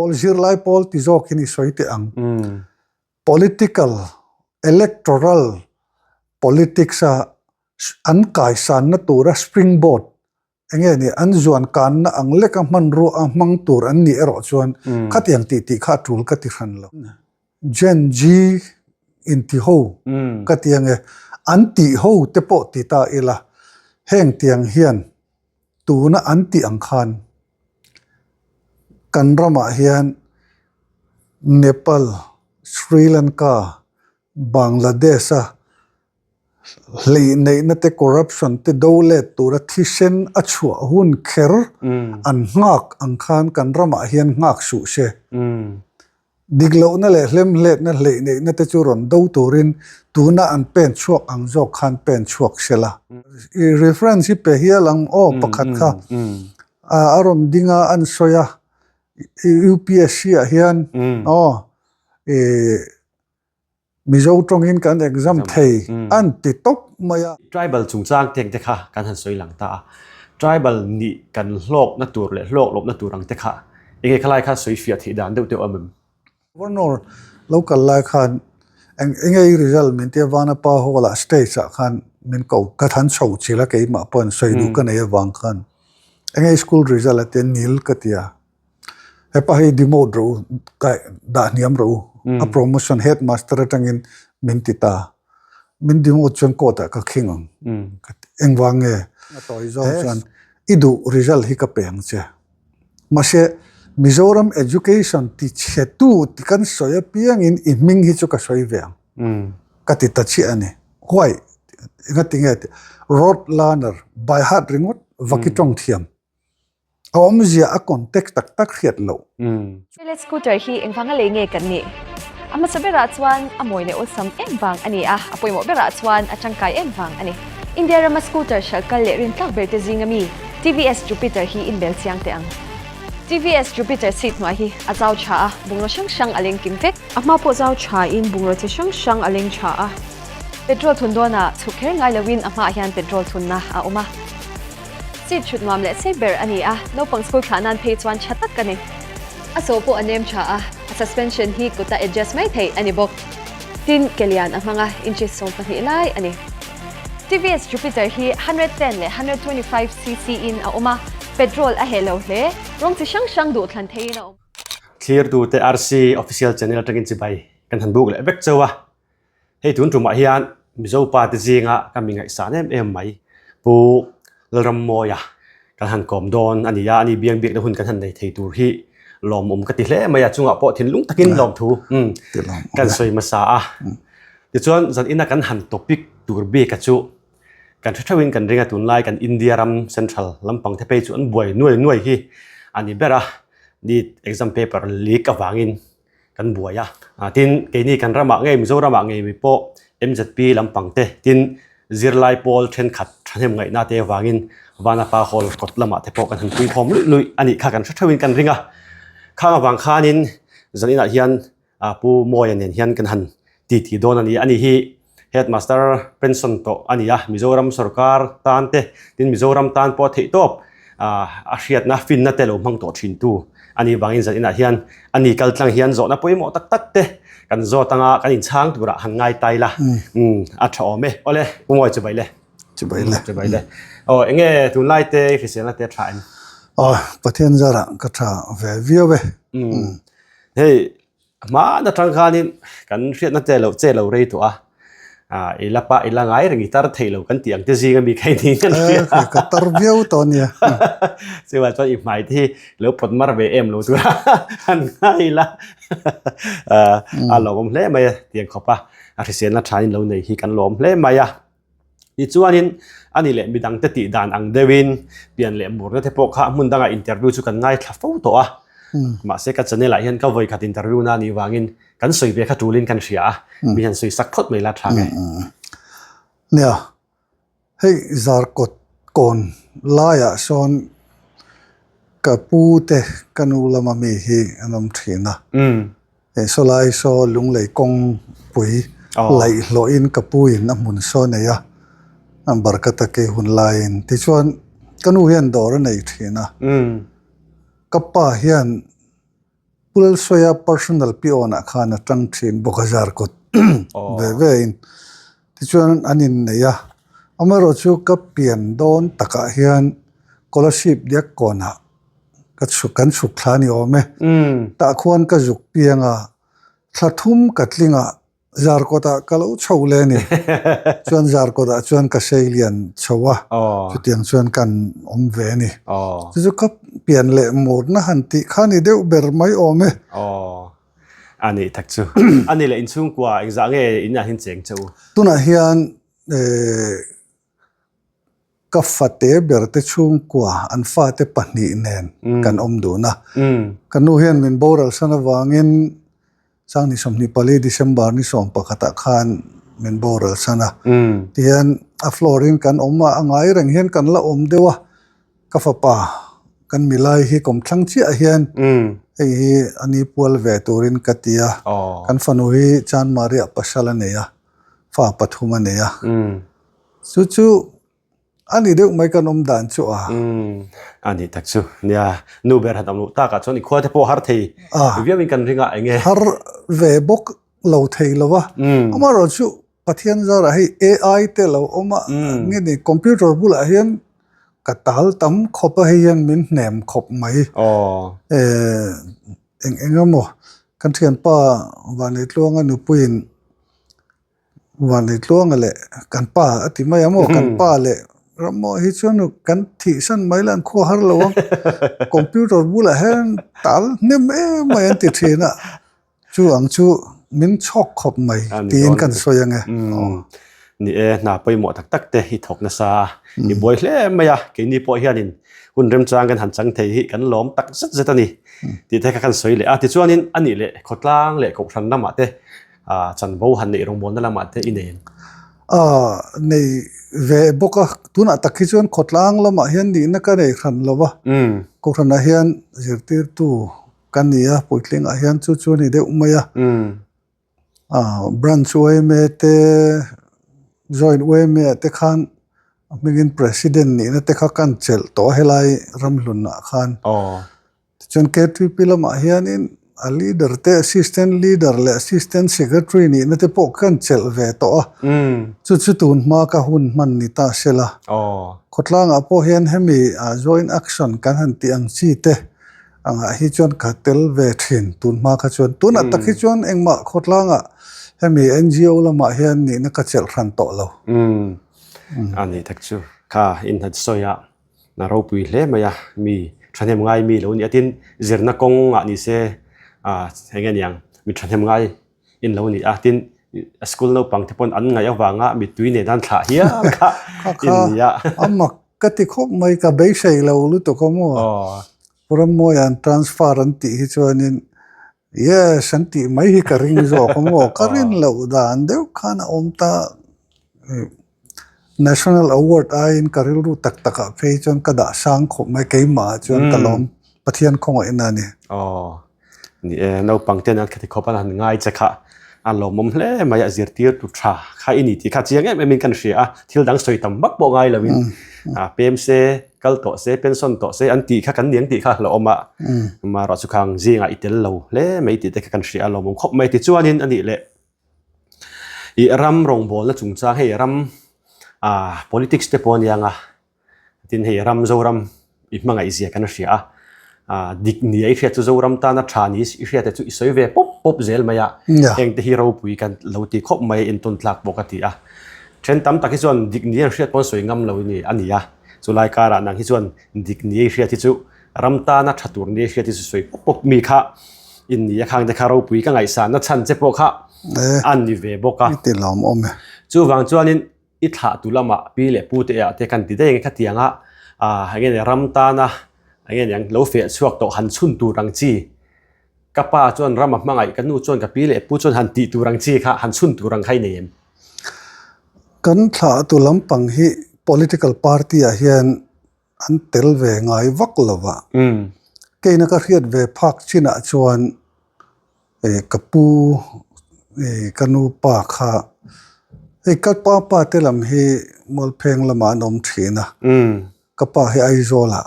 Pawl, zirlai pawl ti zawkin i sawi teh ang. Political, electoral politics a an kaisanna tura springboard eng nge ni an zuan kanna ang leka hmanrua a hmang tur an nih erawh chuan khatiang tih tih kha a tul ka ti hran lo. Gen Z inti ho ka ti ange an tih ho te pawh ti ta ila heng tiang hian tuna an tih ang khan kan ramah hian Nepal, Sri Lanka, Bangladesh a hleih neihna te corruption te do let tura thisen a chhuah hun kher an nghak ang khan kan ramah hian nghak suh se. Dik lohna leh hlemhletna hleih neihna te chu rawn do turin tuna an pen chhuak ang zawk khan pen chhuak se la. I reference hi pe hial ang aw pakhat kha a rawn ding a an sawi a UPSC ah hian aw ih Mizo tawngin kan exam thei an ti tawp mai a. Tribal chungchang teng te kha kan han sawi lang ta a, tribal nih kan hlawkna tur leh hlawk lawpna tur ang te kha enge khalai kha sawi fiah theih dan deuh deuh awm em? Governor lo kal lai khan eng enge i result min tia Vanapa Hall ah stage ah khan min ko ka than chho chil a keimah pawhin sawi duh ka nei avang khan enge i school result a tia nil ka tia. Hepa hi demote rawh u, dah hniam rawh u, a promotion headmaster atangin min ti ta. Min demote chuan court ah ka khing ang. Engvang nge? A tawi zawng chuan i duh result hi ka pe ang che. Mahse, Mizoram education ti chhe tu ti kan sawi apiangin i hming hi chu ka sawi ve ang. Ka ti ta chiah a ni. Why? Engati nge? Rote learner, by heart ringawt, vaki tawng thiam. A awmzia a context tak tak hriat loh. Toilet scooter hi engvanga lei nge kan nih? A hmasa berah chuan a mawi leh awlsam em vang a ni a, a pawimawh berah chuan a tangkai em vang a ni. India rama scooter hralh kal leh rintlak ber te zinga mi TVS Jupiter hi inbel chiang teh ang. TVS Jupiter seat hnuai hi a zau tha a, bungraw hrang hrang a leng kim vek. A hma pawh zau tha in bungraw chi hrang hrang a leng tha a. Petrol thun dawnah chhuk kher ngai loin a hmaah hian petrol thunna a awm a. Seat chhut nuam leh sei ber a ni a, naupang school thlah nan phei chuan tha tak a ni. A so pawh a nem tha a, a suspension hi kuta adjust mai theih a ni bawk. Tin, ke lian a hmang a, inches 12 lai a ni. TVS Jupiter hi 110 leh 125 cc in a awm a, petrol a heh lo hle, rawng chi hrang hrang duh thlan theihin a awm. Thlirtute RC Official Channel atangin chibai kan han buk leh vek chauh a. Hei tun tumah hian Mizo pa te zinga ka mi ngaihsan em em mai Pu Lalrammawia kan han kawm dawn a ni a, ani biang biakna hun kan han nei thei tur hi lawmawm ka ti hle mai a, chungah pawh thinlung takin lawmthu kan sawi hmasa a. Tichuan zan ina kan han topic tur bik a chu kan hre theuhin kan ring a, tunlai kan India ram central lampang te phei chu an buai nuai nuai hi a ni ber a, NEET exam paper leak avangin kan buai a. Tin, keini kan ramah ngei Mizoramah ngei mi pawh MZP lampang te, tin zirlai pawl thenkhat thahnem ngaihna te avangin Vanapa Hall kawt lamah te pawh kan han puikhawm luih luih a nih kha kan hre theuhin kan ring a. Khang avang khanin zaninah hian Pu Mawia nen hian kan han titi dawn a ni. Ani hi Headmaster pension tawh a ni a, Mizoram sorkar tan te, tin Mizoram tan pawh theih tawp a hriatna, finna te lo hmang tawh thin tu a nih vangin zan inah hian a ni kal tlang hian zawhna pawimawh tak tak te kan zawt anga kan inchhang turah han ngai tai la, a tha awm e. Awle, Pu Mawi chibai le. Chibai le. Chibai le. Aw, enge tunlai te hriselna te a tha em? Aw, Pathian zarah ka tha ve viau e. Hei, Hmaan atang khanin kan hriatna che lo che lo rei tawh a, ah i la pah i la ngai reng i tar theih lo kan tih ang te zing ami kha i ni kan hria. Eh ka tar viau tawh ania. Chuvang chuan i hmai te hi lo pawt mar ve em lo tura han ngai ila a lawmawm hle mai a tiang khawp a, a hriselna thain lo nei hi kan lawm hle mai a. Tichuanin ani leh midangte tih dan ang deuhin pian leh murna te pawh kha hmun dangah interview chu kan ngaithla fo tawh a. Mahse ka channel ah hian ka vawi khat interview na anih vangin kan sawi ve kha tulin kan hria a, mi han sawi sak phawt mai la tha nge. Nia, hei Zarkawt kawn laiah sawn ka pu te ka nu lama mi hi an awm thin a. Hei sawlai saw lunglei kawngpui laihhlawhin ka puin a hmun saw nei a, barka taki hun laiin. Tichuan ka nu hian dawr a nei thin a, ka pa hian. Pu Lalsawia personal peon ah khan a tang thin bawk a Zarkawt ve ve in. Tichuan an innei a, amaherawh chu ka pian dawn takah hian Kolasib diak kawnah ka chhuk kan chhuk thla a ni awm e. Tah khuan ka zuk piang a, thla thum ka tling a, Zarkawtah ka lo chho le a ni. Chuan Zarkawtah chuan ka sei lian chho a, chutiang chuan kan awm ve a ni. Chu chu ka pian leh murna han tih kha ni deuh ber mai awm e. A nih tak chu. A nih leh inchhungkua engzah nge inah hian cheng che u? Tunah hian ka fate ber te chhungkua an fate pahnih nen kan awm dun a. Ka nu hian min boral san avangin Sangni 24 December ni 11 ah khan min boral san a. Tihian a floor in kan awm a, a ngai reng hian kan la awm deuh a. Ka fapa kan milai hi kawmthlang chiah hian hei hi a ni pual ve turin ka ti a. Kan fanu hi Chanmariah pasal a nei a, fa pathum a nei a. Chu chu a ni deuh mai kan awm dan chu a. A ni tak chu. Nia, nu ber han awm loh takah chuan i khua te pawh har thei viauin kan ring a, eng nge? Har ve bawk lo thei lo a. Amaherawhchu Pathian zarah hei AI te lo awm a, nge ni computer bulah hian ka tal tam khawp a hei hian min hnem khawp mai. Eng eng emaw kan thianpa Vanneitluanga nupuiin Vanneitluanga leh kan pa a ti mai ang maw kan pa leh rammaw hi chuan kan thihsan mai la an khua har lo ang computer bulah hian tal hnem em mai an ti thin a. Chu ang chu min chhawk khawp mai tiin kan sawi ang e. Ni e, hna pawimawh tak tak te i thawk nasa a, i buai hle mai a, keini pawh hianin hun remchang kan han chang thei hi kan lawm tak zet zet a ni tih te kha kan sawi leh a. Tichuanin a nih leh khawtlang leh kohhran lamah te chanvo han neih rawngbawlna lamah te i nei em? Nei ve bawk a, tunah tak hi chuan khawtlang lamah hian nihna ka nei hran lo va, kohhranah hian zirtirtu Ka ni a, puitlingah hian chu chu a ni deuh mai a. Branch yma te, Joint yma ah te khan a hmingin President nihna te kha kan chelh tawh a helai ramhlunah khan. Tichuan KTP lamah hianin a leader te, Assistant Leader leh Assistant Secretary nihna te pawh kan chelh ve tawh a. Chu chu tun hma ka hun hman ni ta sela. Khawtlangah pawh hian hemi Joint Action kan han tih ang chi te, Angah hi chuan ka tel ve thin tun hma kha chuan tunah tak hi chuan engmah khawtlangah hemi NGO lamah hian nihna ka chelh hran tawh lo. A nih tak chu kha inhat sawi a na ropui hle mai a mi thahnem ngai mi lo ni a tin zirna kawngah ni se eng nge niang mi thahnem ngai in lo ni a tin school naupang te pawn an ngaih avanga mittui nen an thlah hial kha in ni a. A mak ka ti khawp mai ka beisei lo lutuk a maw. Rammawi an transfer an tih hi chuanin yes an tih mai hi ka ring zawk a maw ka rin loh dan deuh khan a awm ta National Award aiin ka rilru tak takah phei chuan ka dah sang khawp mai keimah ah chuan ka lawm Pathian khawngaihna a ni. Aw ni e naupang ten an khati khawp a han ngai che kha a lawmawm hle mai a zirtir tu tha kha i ni tih kha chiang em em in kan hria a thil dang sawi tam vak pawh ngai lo in a pem se kal tawh se pension tawh se an tih kha kan niang tih kha a hlauhawm a amaherawhchu khang zingah i tel lo hle mai tih te kha kan hria a lawmawm khawp mai tichuanin a nih leh Ih ram rawngbawlna chungchang hei ram ah politics te pawh a nia ang a tin hei ram Zoram i hmangaih zia kan hria a ah dik nia i hriat chu Zoram tana tha ni i hriat te chu i sawi ve pawp pawp zel mai a heng te hi ropui kan lo ti khawp mai a entawn tlak pawh ka ti a then tam tak hi chuan dik nia an hriat pawn sawi ngam lo a ni a chulai karah nang hi chuan dik nia i hriat hi chu ram tana tha tur nia i hriat hi chu sawi pawp pawp mi kha in ni a khang te kha ropui ka ngaihsan na chhan che pawh kha a ni ve bawk a. Chuvang chuanin i thlah tu lamah pi leh pu te ah te kan ti daih ang khatiang a ah eng nge ram tana eng nge niang lo feh chhuak tawh han chhun tur ang chi ka pa chuan ram a hmangaih ka nu chuan ka pi leh pu chuan han tih tur ang chi kha han chhun tur ang kha i nei em? Kan thlah tu lampang hi political party ah hian an tel ve ngai vak lo va. Keina ka hriat ve phak chinah chuan eh ka pu eh ka nu pa kha hei ka pa pa te lam hi Mualpheng lamah an awm thin a. Ka pa hi Aizawlah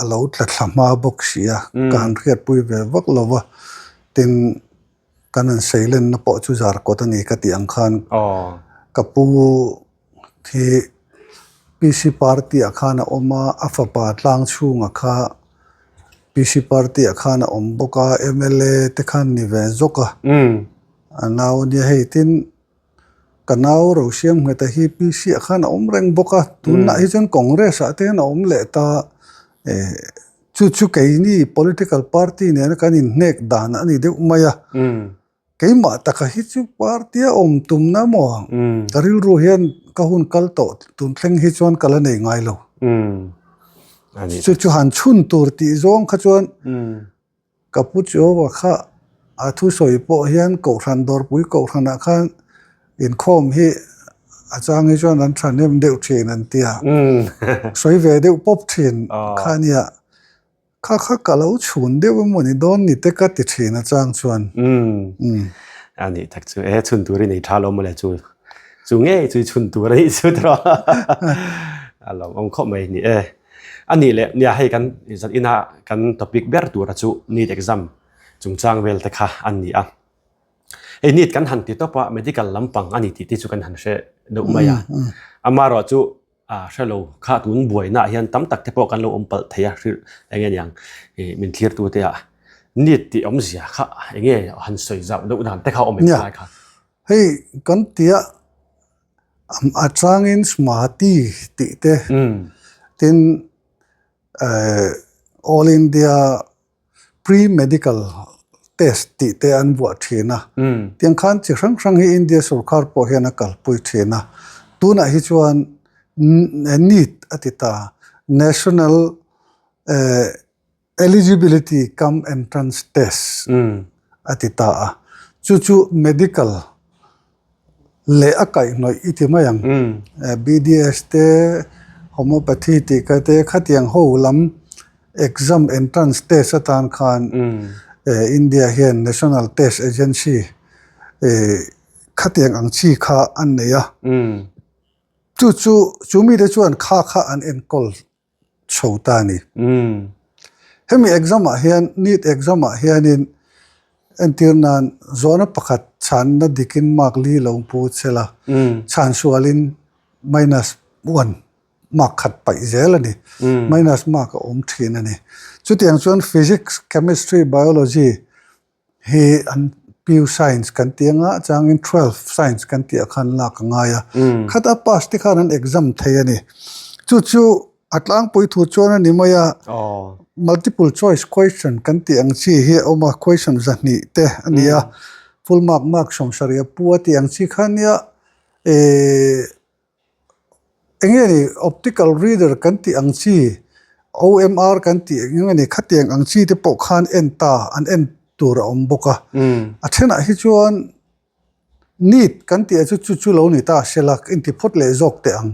a lo tla thla hma bawk si a, ka han hriatpui ve vak lo va. Tin, kan han seilenna pawh chu Zarkawt a ni ka tih ang khan ka pu hi PC party ah khan a awm a, a fapa tlang chhungah kha PC party ah khan a awm bawk a, mla te khan ni ve zawk a, a nau a nia hei tin ka nau Rosiamngheta hi PC ah khan a awm reng bawk a, tunah hi chuan Congress ah te hian a awm leh ta eh. Chu chu keini political party nena kan inhnek dan a ni deuh mai a. Keimah taka hi chu party a awm tumna maw? Ka rilru hian ka hun kal tawh tun thleng hi chuan ka la nei ngai lo. Chu chu han chhun tur tih zawng kha chuan ka pu Chuaua kha a thusawi pawh hian Kohhran Dawrpui Kohhranah khan inkhawm hi a chang hi chuan an thahnem deuh thin an ti a, sawi ve deuh pawp thin kha a nia, kha kha ka lo chhun deuh emaw ni dawn ni te ka ti thin a chang chuan. A nih tak chu e, chhun tur i nei tha lo mawle chu, chu ngei chu i chhun tur a nih chu tawh a lo awm khawp mai ni e. A nih leh nia hei kan zan ina kan topic ber tura chu NEET exam chungchang vel te kha an ni a. Hei NEET kan han ti tawp a, medical lampang a ni tih te chu kan han hre deuh mai a. Amaherawh chu hre lo kha tun buainaah hian tam tak te pawh kan lo awm palh thei a, hrilh eng nge niang min thlirtu te ah NEET tih awmzia kha eng nge han sawi zauh deuh dan te kha a awm em lai kha. Hei kan tia a changin Smati tih te tin All India Pre-medical test tih te an vuah thin a, tiang khan chi hrang hrang hi India sorkar pawh hian a kalpui thin a, tunah hi chuan NEET a ti ta, National Eligibility cum Entrance Test a ti ta a, chu chu medical leh a kaihhnawih i ti mai ang, BDS te, Homeopathy tih kha te khatiang ho lam Exam entrance test atan khan India hian National Test Agency khatiang ang chi kha an nei a. Chu chu chu mite chuan kha kha an enkawl chho ta a ni. Hemi exam ah hian NEET exam ah hianin entir nan zawhna pakhat chhanna dikin mark li lo pu che la, chhan sualin minus one mark khat paih zel a ni. Minus mark a awm thin a ni. Chutiang chuan Physics, Chemistry, Biology hi an PU Science kan tih anga changin 12 Science kan tih ah khan lak a ngai a. Khata pass te khan an exam thei a ni. Chu chu a tlangpui thu chuan a ni mai a. Multiple choice question kan tih ang chi hi a awm a, question zahnih te a ni a. Full mark mark 70 a pu a tih ang chi kha nia. Ehh. Eng nge ni optical reader kan tih ang chi OMR kan tih eng nge ni khatiang ang chi te pawh khan en ta an en tur a awm bawk a. A thenah hi chuan NEET kan tih ah chu chu chu lo ni ta sela inti phawt leh zawk teh ang.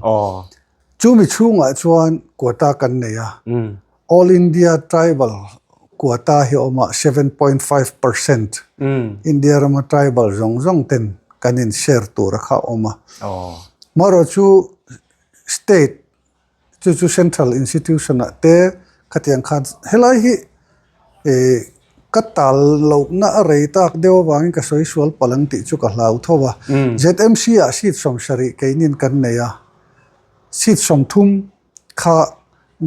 Chumi chhungah chuan quota kan nei a. All India Tribal quota hi a awm a 7.5% India rama tribal zawng zawng ten kan in share tur a kha a awm a. Marawh chu state chu chu central institution ah te khatiang khan helai hi ih ka tal lohna a rei tak deuh avangin ka sawi sual palh ang tih chu ka hlau tho a. ZMC ah seat 70 keinin kan nei a, seat 30 kha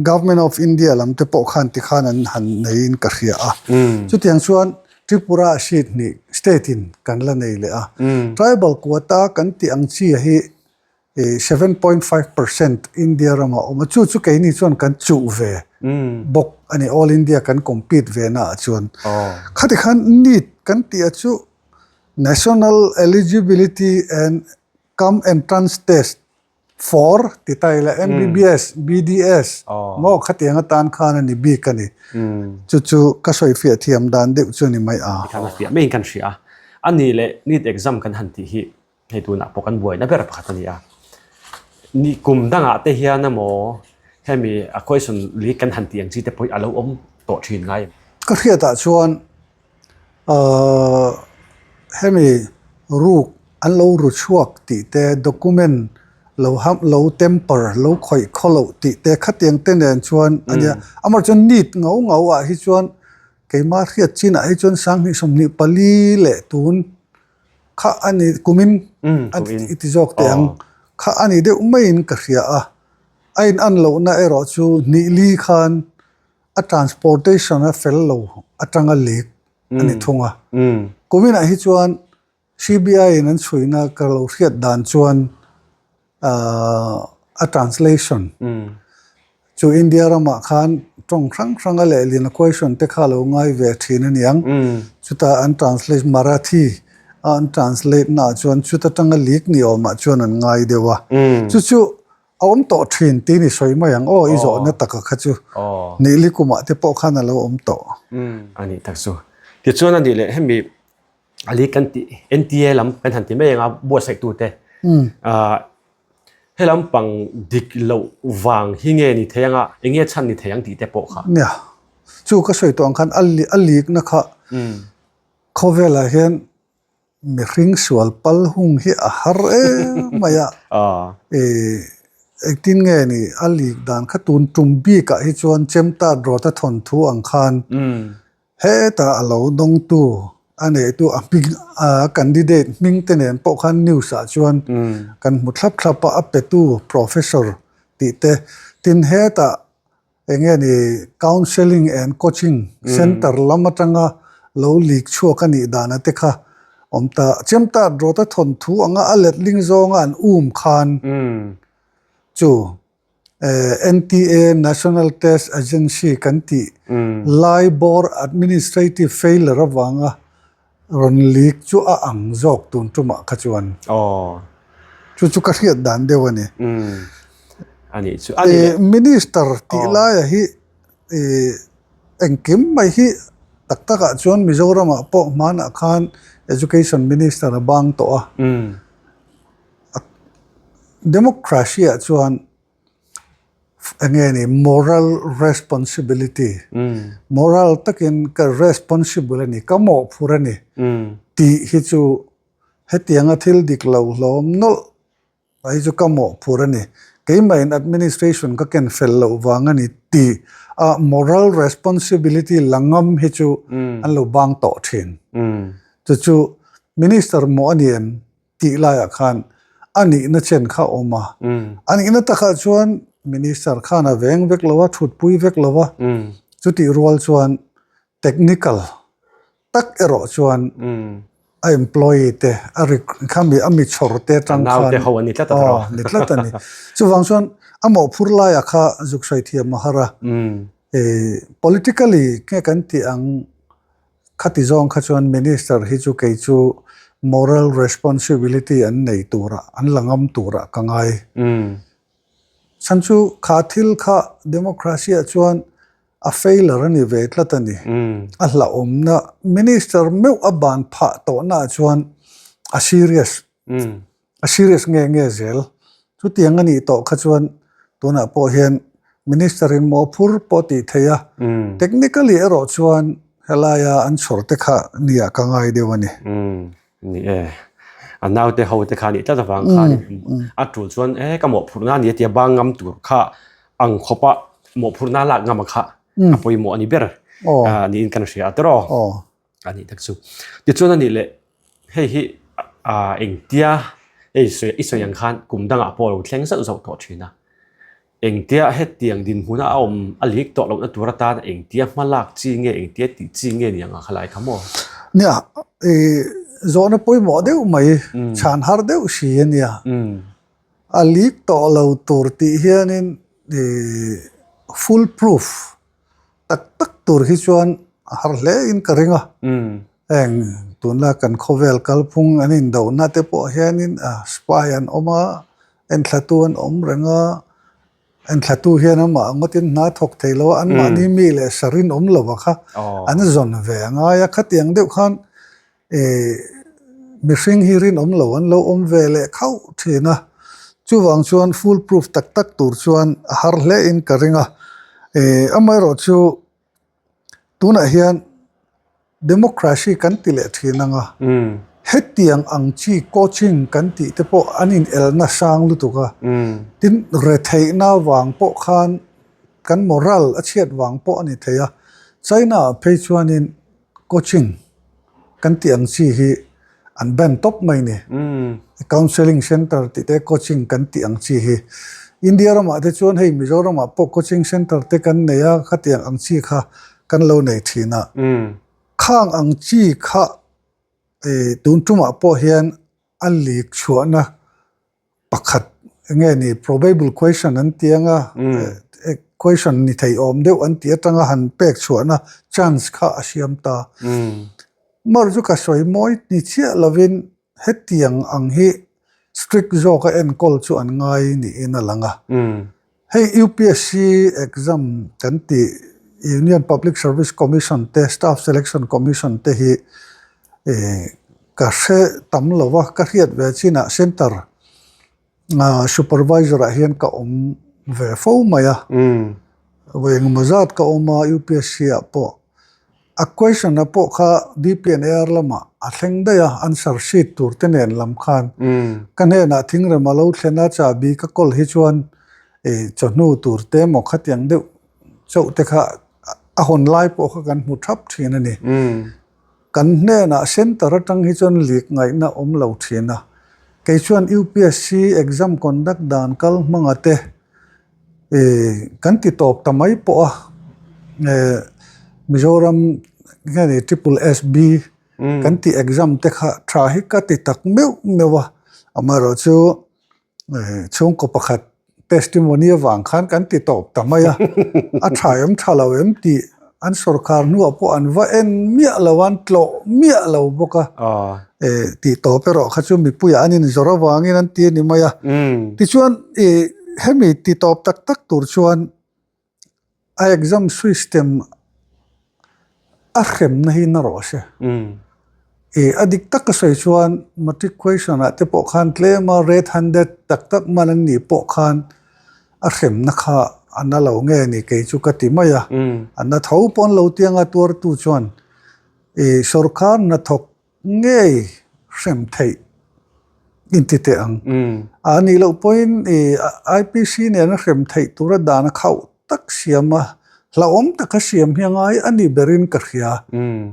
Government of India lam te pawh khan tikhan an han neiin ka hria a. Chutiang chuan Tripura seat hnih state in kan la nei leh a. Tribal quota kan tih ang chi hi 7.5% India ramah a awm a. Chu chu keini chuan kan chuh ve bawk a ni. All India kan compete ve naah chuan. Khati khan NEET kan tih a chu National Eligibility and Cum Entrance Test For ti ta ila MBBS, BDS maw khatiang atan khan a ni bik a ni. Chu chu ka sawi fiah thiam dan deuh chu a ni mai a. Tikhan a fiah maiin kan hria a. A nih leh NEET exam kan han tih hi hei tunah pawh kan buaina ber pakhat a ni a. Ni kum dangah te hian emaw hemi a question leak kan han tih ang chi te pawh hi a lo awm tawh thin ngai em? Ka hriatah chuan Ahh hemi ruk an lo ru chhuak tih te document lo ham lo temper lo khawih khaw loh tih te khatiang te nen chuan a nia amaherawhchu chuan neat ngau ngau ah hi chuan. Keimah hriat chinah hi chuan 2024 leh tun kha a ni kumin a i ti zawk teh ang kha a ni deuh maiin ka hria a. A in an lohna erawh chu hnih li khan a transportation a fel lo atanga leak a ni thung a. Kuminah hi chuan CBI in an chhuina ka lo hriat dan chuan a translation chu India ramah khan tawng hrang hrang a lehlin a question te kha lo ngai ve thin a niang. Chutah an translate Marathi a an translate naah chuan chuta tanga leak ni awmah chuan an ngai deuh a. Chu chu a awm tawh thin tiin i sawi mai ang aw i zawhna taka kha chu nihli kumah te pawh khan a lo awm tawh. A nih tak chu. Tichuan a nih leh hemi Ali kan tih NTA lam kan han ti mai anga buatsaih tute he lampang dik loh vang hi nge ni thei anga eng nge chhan ni thei ang tih te pawh kha. Nia, chu ka sawi tawh ang khan a likna kha khawvelah hian mihring sual pal hung hi a har em mai a. Engtin nge ni a lik dan kha tun tum bikah hi chuan Chemtat Rawta thawnthu ang khan Hetah a lo dawngtu a neitu a hming a candidate hming te nen pawh khan news ah chuan kan hmu thlap thlap a, a petu professor tih te. Tin hetah eng nge ni counselling and coaching centre lam atanga lo leak chhuak a nih dan a te kha awm ta. Chemtat rawta thawnthu anga a letling zawnga an um khan chu NTA, National Test Agency, kan tih lai bawr administrative failure avanga rawn leak chu a ang zawk tun tumah kha chuan. Chu chu ka hriat dan deuh a ni. Minister tih laia hi engkim mai hi tak takah chuan Mizoramah pawh hmanah khan Education Minister a bang tawh a. Democracy ah chuan eng nge ni moral responsibility moral takin ka responsible a ni ka mawhphurh a ni tih hi chu hetianga thil dik lo hlawm nawlh hi chu ka mawhphurh a ni keimahin administration ka ken fel loh vang a ni tih a moral responsibility la ngam hi chu an lo bang tawh thin chu chu minister mawh a ni em? tih laiah khan a nihna chen kha a awm a. A nihna takah chuan Minister khan a veng vek lo a, thutpui vek lo a. Chutih rual chuan technical tak erawh chuan a employee te, a khami a mi chhawr te atang khan Naute ho a ni tlat a tawh. Ni tlat a ni. Chuvang chuan a mawhphur laiah kha zuk sawi thiam a har a. Politically nge kan tih ang Khati zawng kha chuan Minister hi chu kei chu moral responsibility an nei turah, an la ngam turah ka ngai. Chhan chu kha thil kha democracy ah chuan a failure a ni ve tlat a ni. A hlauhawmna Minister meuh a ban phah tawhna ah chuan a serious. A serious nge nge zel. Chutiang a nih tawh kha chuan tunah pawh hian Minister in mawhphur pawh tih theih a, technically erawh chuan helaia an chhawr te kha nia ka ngai deuh a ni. Ni e. A naute ho te kha nih tlat avang khan a tul chuan e ka mawhphurhna a ni a tia bang ngam tur kha ang khawpa mawhphurhna lak ngam a kha a pawimawh a ni ber niin kan hria a tiraw. A nih tak chu. Tichuan a nih leh hei hi ah engtia hei sawi i sawi ang khan kum dangah pawh a lo thleng zauh zauh tawh thin a. Engtia hetiang dinhmuna a awm a lik tawh lohna tur atan engtia hma lak chi nge engtia tih chi nge ni ang a khalai kha maw? Nia, ih zawhna pawimawh deuh mai chhan har deuh si a nia. A lik tawh lo tur tih hianin ih full proof Tak tak tur hi chuan a har hle in ka ring a. Heng tunlai kan khawvel kalphung an indohna te pawh hianin spy an awm a, enthlatu an awm reng a, enthlatu hian amah ngawtin hna thawk thei lo a, anmahni mi leh sa rinawm lova kha an zawn ve a ngai a. Khatiang deuh khan Ih mihring hi rinawm lo an lo awm ve leh khauh thin a, chuvang chuan full proof tak tak tur chuan a har hle in ka ring a, ih amaherawh chu tunah hian democracy kan ti leh thin ang a, hetiang ang chi coaching kan tih te pawh an in elna sang lutuk a, tin retheihna vang pawh khan kan moral a chhiat vang pawh a ni thei a. China ah phei chuanin coaching kan tih ang chi hi an ban tawp mai ni. Counselling centre tih te coaching kan tih ang chi hi. India ramah te chuan hei Mizoramah pawh coaching centre te kan nei a, khatiang ang chi kha kan lo nei thin a. Khang ang chi kha tun tumah pawh hian a leak chhuahna pakhat enge ni probable question an ti anga question ni thei awm deuh an tih atanga han pek chhuahna chance kha a siam ta. Mar chu ka sawi mawi ni chiah lovin hetiang ang hi strict zawka enkawl chu an ngai niin a lang a. Hei UPSC exam kan tih Union Public Service Commission te Staff Selection Commission te hi Ka hre tam lo va, ka hriat ve chinah centre supervisor ah hian ka awm ve fo mai a. Vawi engemaw zat ka awm a UPSC ah pawh. A question a pawh kha DPNAR lamah a thleng daih a, answer sheet tur te nen lam khan. Ka hnenah thingrem a lo thlen a, chahbi ka kawl hi chuan chawhnu tur te emaw khatiang deuh chauh te kha a hawn lai pawh kha kan hmu thap thin a ni. Kan hnenah centre atang hi chuan leak ngaihna awm lo thin a. Kei chuan UPSC exam conduct dan kal hmanga te ih kan ti tawp ta mai pawh a, eh Mizoram nge ni triple SB kan tih exam te kha tha hi ka ti tak meuh meuh a, amaherawhchu Chhungkaw pakhat testimony avang khan kan ti tawp ta mai a, a tha em tha lo em tih an sawrkar hnuah pawh an va en miah lo a, an tlawh miah lo bawk a, tih tawp erawh kha chu mipuiah an inzawrh avangin an ti a ni mai a. Tichuan hemi ti tawp tak tak tur chuan A exam system a hremna hi na rawh se. Ih a dik tak ka sawi chuan matric question ah te pawh khan tlem a red handed tak tak man an nih pawh khan a hremna kha a na lo nge ni kei chu ka ti mai a. A na tho pawn lo tianga tuartu chuan ih sawrkar hnathawk Ngei hrem theih inti teh ang. A nih loh pawhin IPC nena hrem theih tura dan a khauh tak siam a, hlauhawm taka siam hi a ngai a ni berin ka hria,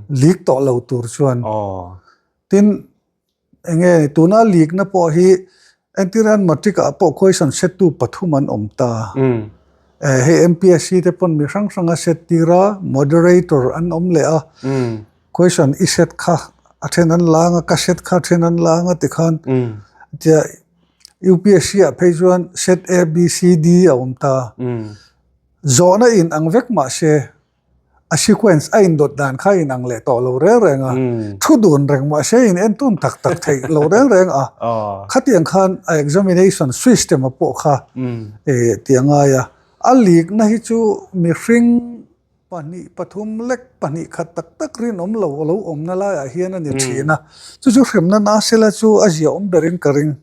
leak tawh lo tur chuan. Tin, enge tuna leak na pawh hi Entirhan matric ah pawh question set tu pathum an awm ta. Hei MPSC te pawn mi hrang hrang a set tir a, moderator an awm leh a, question i set kha a then an lang a, ka set kha a then an lang a tikhan tia UPSC ah phei chuan set A, B, C, D a awm ta. Zawhna in ang vek mahse A sequence a indawt dan kha in ang leh tawh lo reng reng a, thu dun reng mahse in entawn tak tak theih lo reng reng a, khatiang khan a examination system a pawh kha tih a ngai a, a leak na hi chu mihring pahnih pathum lek pahnih khat tak tak rinawm lo a lo awmna laiah hian a ni thin a, chu chu hremna na sela chu a ziaawm berin ka ring.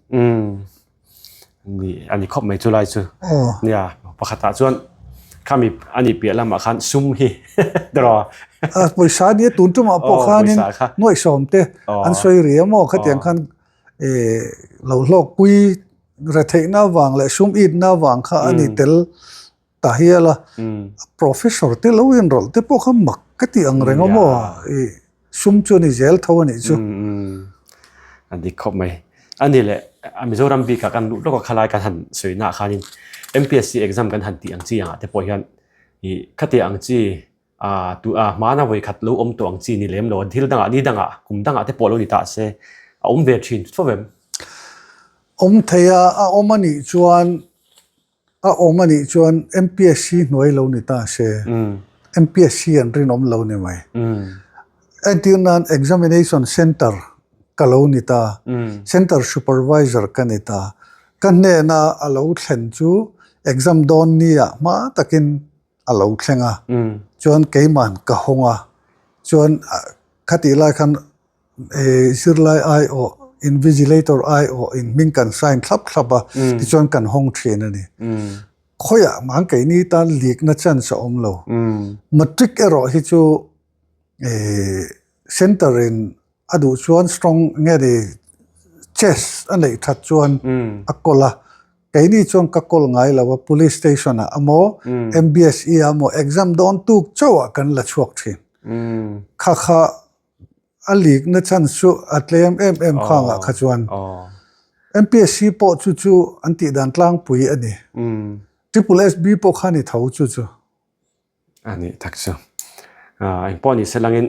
Ni a ni khawp mai chu lai chu. Nia pakhatah chuan khami a ni piah lamah khan sum hi tiraw. A pawisa nia tun tumah pawh khanin nuaihsawm te an sawi ri a maw khatiang khan lo hlawkpui retheihna avang leh sum itna avang kha a ni tel ta hial a, professor te lo inrawlh te pawh kha mak ka tih ang reng a maw i sum chu a ni zel tho a nih chu. A dik khawp mai. A ni leh a Mizoram bikah kan luh lawk a khalai kan han sawi naah khanin MPSC exam kan han tih ang chi angah te pawh hian i khatiang ang chi a tu a hmana vawi khat lo awm tawh ang chi ni lem lo a thil dangah ni dangah kum dangah te pawh lo ni ta se a awm ve thin fo em? Awm thei a, a awm a nih chuan A awm a nih chuan MPSC hnuai lo ni ta se, MPSC an rinawm lo ni mai. Entir nan examination centre ka lo ni ta, centre supervisor ka ni ta. Ka hnena a lo thlen chu exam dawn nia hma takin a lo thleng a, chuan keiman ka hawng a, chuan khatih lai khan Zirlai aiawh, invigilator aiawh in hming kan sign thlap thlap a, tichuan kan hawng thin a ni. Khawiah mah keini tan leak-na chance a awm lo. Matric erawh hi chu centre in a duh chuan strong nge ni chest a neih that chuan a kawl a. Keini chuan ka call ngai lo a, Police Station ah emaw, MBSE ah emaw exam dawn tuk chauh ah kan la chhuak thin. Kha kha a leak na chhan chu a tlem em em khang ah kha chuan MPSC pawh chu chu an tih dan tlangpui a ni. Triple SB pawh kha ni tho chu chu. A nih tak chu. Engpawh ni se langin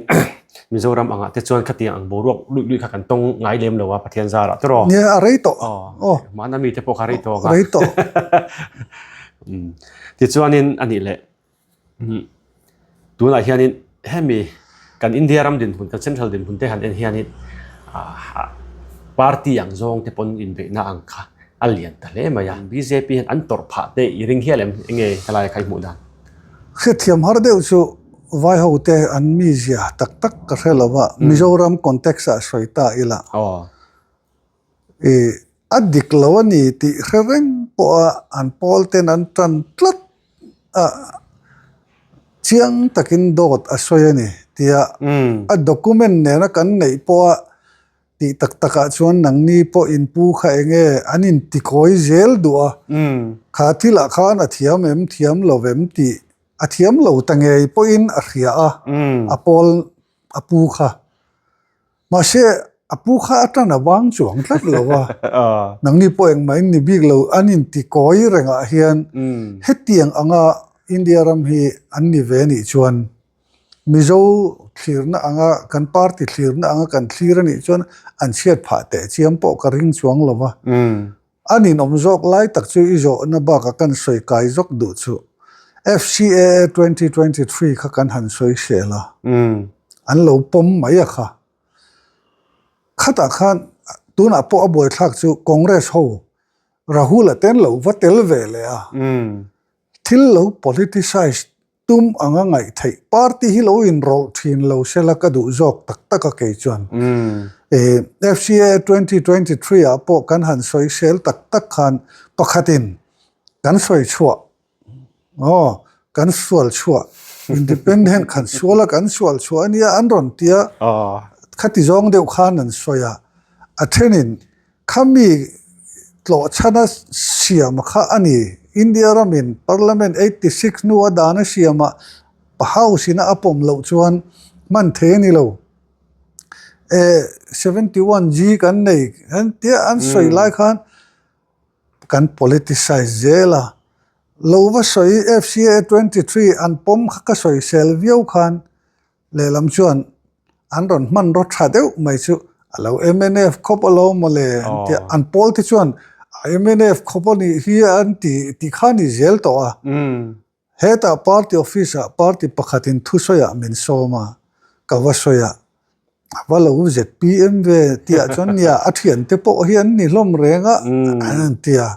Mizoram angah te chuan khatiang ang boruak luih luih kha kan tawng ngai lem lo a Pathian zarah te rawh. Nia a rei tawh. Aw. Mahna mite pawh kha rei tawh ang a. Rei tawh. Tichuanin a nih leh Tunah hianin hemi kan India ram dinhmun, kan central dinhmun te han en hianin party ang zawng te pawn inbeihna ang kha a lian ta hle mai a. Bjp hian an tawrh phah te i ring hial em? Enge helai kha i hmuh dan? Hrethiam har deuh chu vai ho te an mizia tak tak ka hre lo va, Mizoram context ah sawi ta ila. I a dik lo a ni tih hre reng pawha an pawl ten an tan tlat a, chiang takin dawt a sawi a ni tia a document nena kan neih pawha tih tak takah chuan nangni pawh inpu kha eng nge an intikawi zel duh a, kha thilah khan a thiam em thiam lo em tih a thiam lo ta ngei pawhin a hria a, a pawl a pu kha. Mahse, a pu kha a tan a vang chuang tlat lo a, nangni pawh engmah in ni bik lo, an inti kawi rengah hian hetiang anga India ram hi an ni ve nih chuan Mizo thlirna anga kan party thlirna anga kan thlir a nih chuan an chhiat phah teh chiam pawh ka ring chuang lo va. A ninawm zawk lai tak chu i zawhna bakah kan sawi kai zawk duh chu. FCAA 2023 kha kan han sawi sel a, an lo pawm mai a kha. Khatah khan tunah pawh a buaithlak chu Congress ho Rahul-a ten lo va tel ve leh a, thil lo politicize Tum anga ngaih theih party hi lo inrawlh thin lo sela ka duh zawk tak tak a kei chuan. FCA 2023 ah pawh kan han sawi sel tak tak khan pakhatin kan sawi chhuah aw kan sual chhuah independent khan sual a kan sual chhuah ania an rawn tia khati zawng deuh khan an sawi a, a thenin Khami tlawhchhana siam kha a ni. India ramin Parliament 86 hnu a dan a siamah House ina a pawm loh chuan hman thei a ni lo. E 71 G kan nei an tia an sawi lai khan kan politicize zel a. Lo va sawi FCA 23 an pawm kha ka sawisel viau khan Lehlam chuan an rawn hmanraw tha deuh mai chu a lo mnf khawp alo mawle an ti a, an pawl te chuan a mnf khawp a nih hi an ti ti kha a ni zel tawh a. Hetah party office ah party pakhatin thusawiah min sawm a, ka va sawi a, a va lo zpm ve tihah chuan nia a thiante pawh hi an ni hlawm reng a an ti a.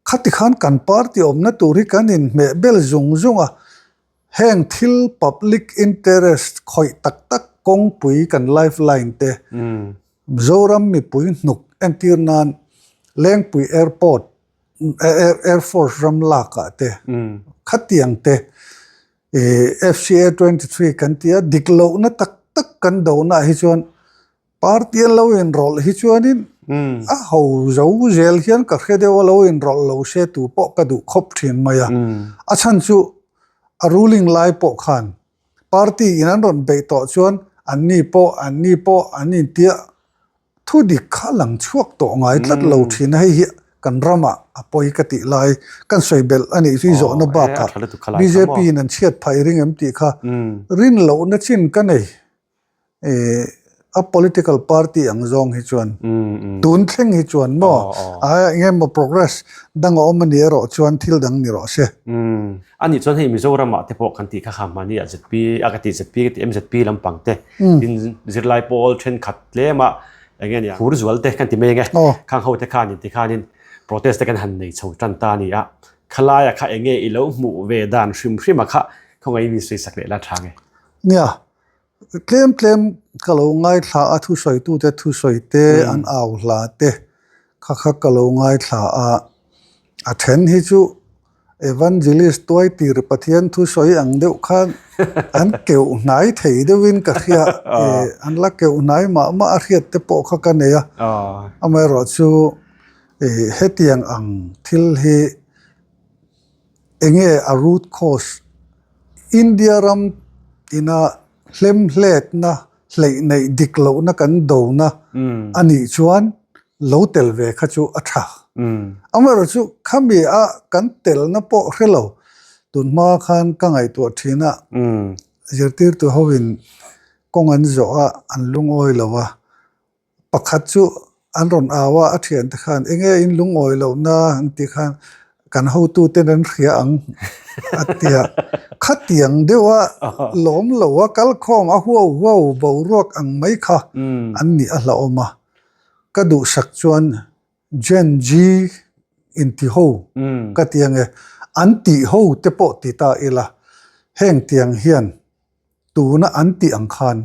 Khati khan kan party awmna tur hi kan inhmeh bel zung zung a, Heng thil public interest khawih tak tak kawngpui kan life line te, Mizoram mipui hnuk entir nan Lengpui Airport, Air Force ram lak ah te, khatiang te FCA 23 kan ti a, dik lohna tak tak kan dohna ah hi chuan Party an lo inrawlh hi chuanin a ho zo zel hian ka hre deuh a lo inrawlh lo se tu pawh ka duh khawp thin mai a. A chhan chu a ruling lai pawh khan party in an rawn beih tawh chuan an ni pawh an ni pawh an intiah thu dik kha lang chhuak tawh ngai tlat lo thin a hei hi kan ramah a pawi ka tih lai kan sawi belh a nih chu i zawhna bakah bjp in an chhiat phah i ring em tih kha rin lohna chin ka nei. A political party ang zawng hi chuan tun thleng hi chuan maw a eng emaw progress dang a awm a nih erawh chuan thil dang ni rawh se. A nih chuan hei Mizoram ah te pawh kan tih kha kha hmani ah ZP a ka tih ZP ka tih MZP lampang te tin zirlai pawl thenkhat tlem a eng nge nia phur zual te kan ti mai eng e khang ho te khanin tikhanin protest te kan han nei chho tan ta a ni a khalaia kha eng nge i lo hmuh ve dan hrim hrim a kha khawngaih in sawi sak leh la tha nge. Nia Tlem tlem ka lo ngaithla a, thusawitute thusawi te, an au hla te kha kha ka lo ngaithla a. A then hi chu Evangelist tuai tir Pathian thusawi ang deuh khan an keuh hnai thei deuhin ka hria, an la keuh hnai mah mah a hriat te pawh kha ka nei a. Amaherawhchu. Hetiang ang thil hi enge a root cause India ram ina hlemhletna hleih neih dik lohna kan dona a nih chuan lo tel ve kha chu a tha. Amaherawhchu khami a kan telna pawh hre lo tunhma khan ka ngaihtuah thin a, zirtirtu hoin kawng an zawh a, an lungawi lo a. Pakhat chu an rawn au a, a thiante khan enge in lungawi lohna an tih khan kan hotuten an hria ang a ti a. Khatiang deuh a lawm lo a, kalkhawm a huau huau boruak ang mai kha an nih a hlauhawm a. Ka duhsak chuan Gen Z inti ho ka ti ange, an tih ho te pawh ti ta ila, heng tiang hian tuna an tih ang khan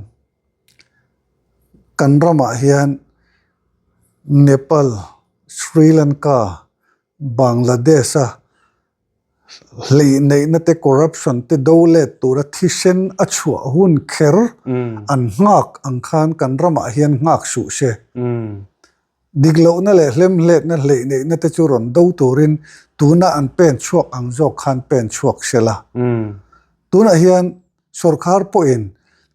kan ramah hian Nepal, Sri Lanka, Bangladesh a hleih neihna te corruption te do let tura thisen a chhuah hun kher an nghak ang khan kan ramah hian nghak suh se. Dik lohna leh hlemhletna hleih neihna te chu rawn do turin tuna an pen chhuak ang zawk khan pen chhuak se la. Tunah hian Sawrkar pawhin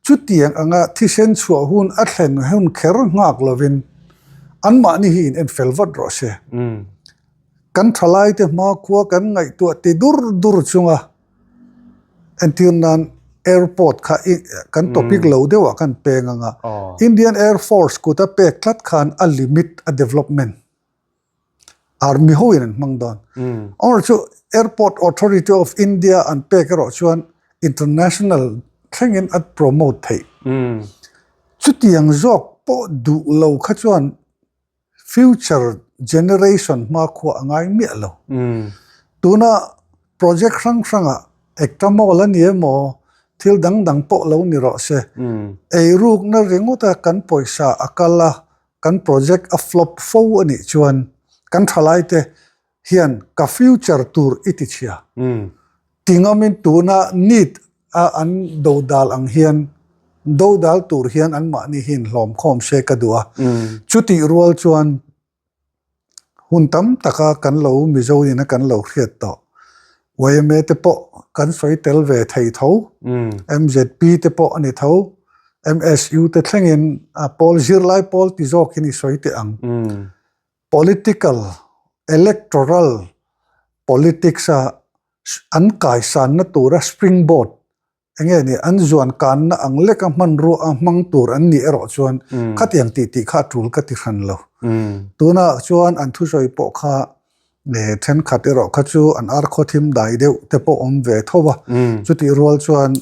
chutiang anga thisen chhuah hun a thlen hun kher nghak lovin anmahni hi in en fel vat rawh se. Kan thalaite hmakhua kan ngaihtuah ti dur dur chunga entir nan airport kha kan topic lo deuhah khan peng anga Indian Air Force kuta pek tlat khan a limit a development Army hoin an hmang dawn. Amaherawhchu chu Airport Authority of India an pek erawh chuan international thlengin a promote theih. Chutiang zawk pawh duh lo kha chuan future generation hmakhua a ngai miah lo. Tuna project hrang hrangah Ekta Mall a ni emaw thil dang dang pawh lo ni rawh se. Eirukna ringawta kan pawisa a kal a, kan project a flop fo a nih chuan kan thalaite hian ka future tur i ti chhia. Ti ngamin tuna need a an dodal ang hian dodal tur hian anmahni hi inhlawm khawm se ka duh a. Chutih rual chuan Hun tam taka kan lo Mizo ina kan lo hriat tawh. Yma te pawh kan sawi tel ve thei tho. MZP te pawh a ni tho. MSU te thlengin a pawl zirlai pawl ti zawkin i sawi teh ang. Political, electoral politics a an kaisanna tura springboard Enge ni, an zuan kanna ang leka hmanrua a hmang tur an nih erawh chuan khatiang tih tih kha a tul ka ti hran lo. Tunah chuan an thusawi pawh kha thenkhat erawh kha chu an ar khaw thim dai deuh te pawh awm ve tho a, chutih rual chuan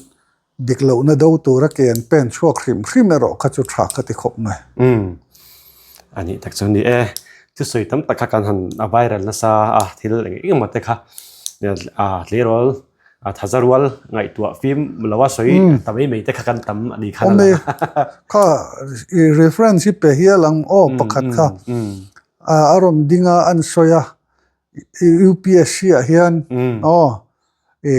dik lohna do tura ke an pen chhuak hrim hrim erawh kha chu tha ka ti khawp mai. A nih tak chu ni e, thusawi tam tak kha kan han a viral nasa a, thil eng eng emaw te kha tleirawl A thaza rual ngaihtuah fim lo a sawi ta mai mai te kha kan tam a ni khan a lang. Kha i reference hi pe hial ang aw pakhat kha a rawn ding a an sawi a UPSC ah hian aw i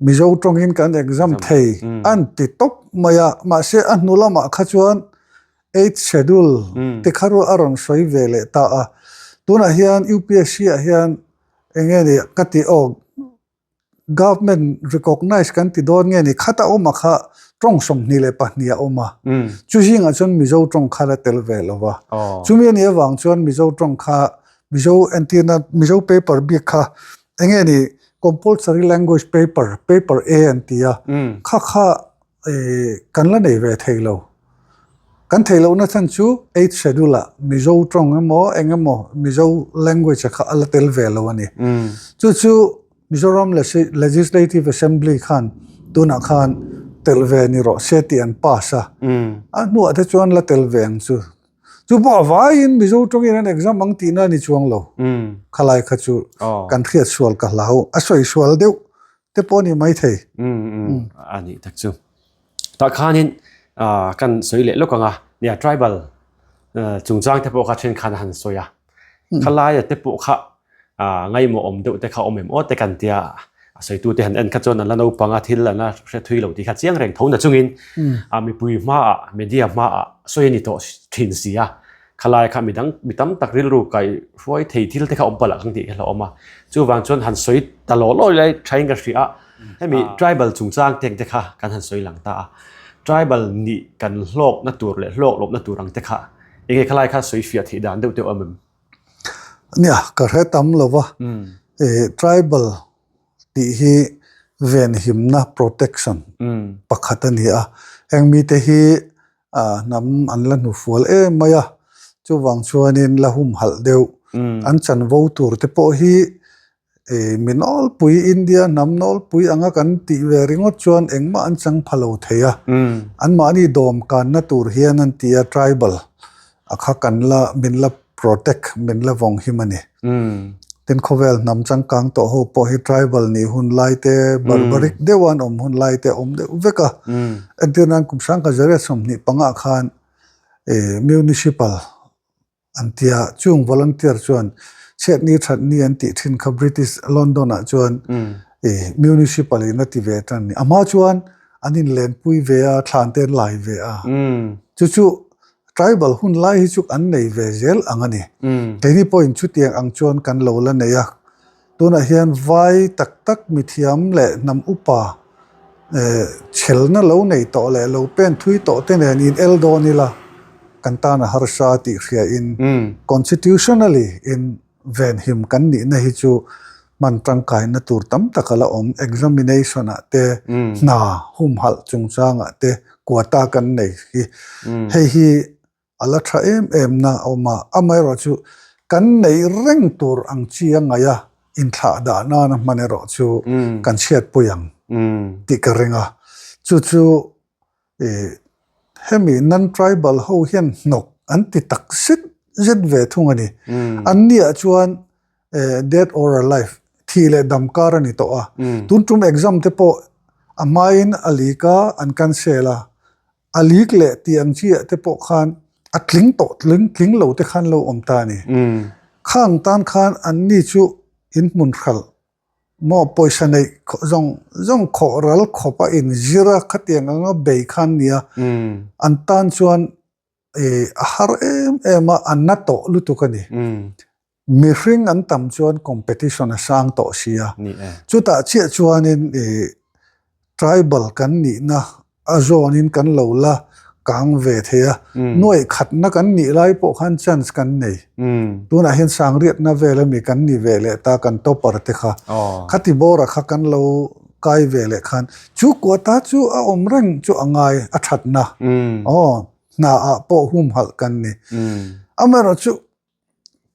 Mizo tawngin kan exam thei an ti tawp mai a mahse a hnu lamah kha chuan Eighth schedule te kha a rawn sawi ve leh ta a tunah hian UPSC ah hian Eng nge ni ka tih aw government recognize kan ti dawn nge ni khata awm a kha tawng 22 a awm a chu zingah chuan Mizo tawng kha la tel ve lo va chumi a nih avang chuan Mizo tawng kha Mizo entirna Mizo paper bik kha eng nge ni compulsory language paper paper A an ti a kha kha Kan la nei ve thei lo. Kan theih lohna chhan chu Eighth Schedule ah Mizo tawng emaw eng emaw Mizo language a kha a la tel ve lo a ni. Chu chu Mizoram Legislative Assembly khan tunah khan tel ve ni rawh se tih an pass a. A hnuah te chuan la tel ve ang chu. Chu pawh a vaiin Mizo tawngin an exam ang tihna a ni chuang lo. Khalai kha chu kan hriat sual ka hlau. A sawi sual deuh te pawh a ni maithei. A nih tak chu. Tah khanin kan sawi leh lawk ang a, nia tribal chungchang te pawh kha then khan a han sawi a. Khalaia te pawh kha ngaimawh awm deuh te kha awm em aw te kan tia a sawitu te han en kha chuan an la naupang a thil an la hre thui lo tih kha chiang reng tho na chungin mipui hmaah media hmaah sawi a ni tawh thin si a. Khalai kha midang mi tam tak rilru kai hruai thei thil te kha awm palh ah kang tih ka hlauhawm a. Chuvang chuan han sawi ta law law lai thain ka hria a, hemi tribal chungchang teng te kha kan han sawi lang ta a. Tribal nih kan hlawkna tur leh hlawk lohna tur ang te kha enge khalai kha sawi fiah theih dan deuh deuh awm em? Nia, ka hre tam lo va, tribal tih hi venhimna, protection, pakhat a ni a. Heng mite hi hnam an la hnufual em mai a, chuvang chuanin la humhalh deuh an chanvo tur te pawh hi mi nawlpui India hnam nawlpui anga kan tih ve ringawt chuan engmah an chang pha lo thei a, anmahni dawm kanna tur hian an ti a tribal a kha kan la min la protect min la vawng him a ni. Tin khawvel hnam changkang tawh ho pawh hi tribal nih hun lai te barbaric deuh a an awm hun lai te a awm deuh vek a. Entir nan kum sangkhat zariat 25 ah khan municipal an tia chung volunteer chuan chhiatni thatni an tih thin kha British London ah chuan municipal in a ti ve tan a ni. A hma chuan an inlenpui ve a thlan te an lai ve a. Chu chu Tribal hun lai hi chu an nei ve zel ang a ni. Keini pawhin chutiang ang chuan kan lo la nei a. Tunah hian vai tak tak mithiam leh hnam upa chhelna lo nei tawh leh lo pen thui tawh te nen in el dawn ila kan tan a harsa tih hriain constitutionally in Venhim kan nihna hi chu hman tangkaina tur tam tak a la awm. Examination ah te, hna humhalh chungchangah te quota kan nei hi. Hei hi a la tha em em na a awm a. Amaherawh chu kan neih reng tur ang chi a ngaih a, inthlah dah nana hman erawh chu kan chhiatpui ang tih ka ring a. Chu chu Hemi non-tribal ho hian hnawk an ti tak zet zet ve thung a ni. An niah chuan dead or alive, thih leh dam kar a ni tawh a. Tun tum exam te pawh a hmain a leak a, an cancel a. A leak leh tih ang chiah te pawh khan a tling tawh tling tling lo te khan lo awm ta a ni. Khang tan khan an ni chu inhmun hralh Maw pawisa neih zawng zawng khawh ral khawp a inzir a khatiang anga bei khan nia an tan chuan ih a har em em a a na tawh lutuk a ni. Mihring an tam chuan competition a sang tawh si a chutah chiah chuanin ih Tribal kan nihna a zawnin kan lo la kang ve thei a, nuaih khatna kan nih lai pawh khan chance kan nei. Tunah hian sangriatna vel ami kan ni ve leh ta kan topper te kha. Khati bawra kha kan lo kai ve leh khan chu quota chu a awm reng chu a ngai a thatna. Aw hna ah pawh humhalh kan ni. Amaherawhchu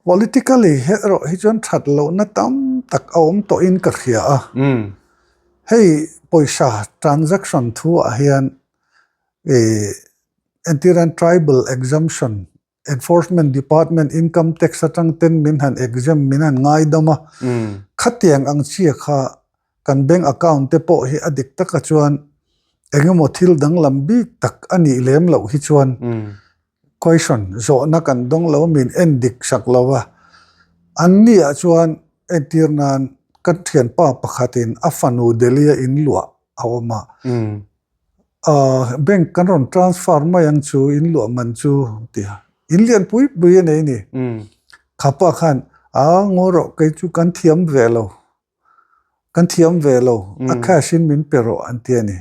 Politically he erawh hi chuan that lohna tam tak a awm tawhin ka hria a. Hei pawisa transaction thu ah hian ih entirnan tribal exemption enforcement department income tax atang ten min han exempt min han ngaidam a. Khatiang ang chiah kha kan bank account te pawh hi a dik taka chuan engemaw thil danglam bik tak a nih lem loh hi chuan Question, Zawhna kan dawng lo min en dik sak lo a, an ni ah chuan entir nan ka thianpa pakhatin a fanu Delhi a in luah a awm a, bank kan rawn transfer mai ang chu in luah man chu ti a, in lian pui pui a nei ni. Khapa khan a ngaw rawh kei chu kan thiam ve lo, kan thiam ve lo, a cash in min pe rawh an ti a ni.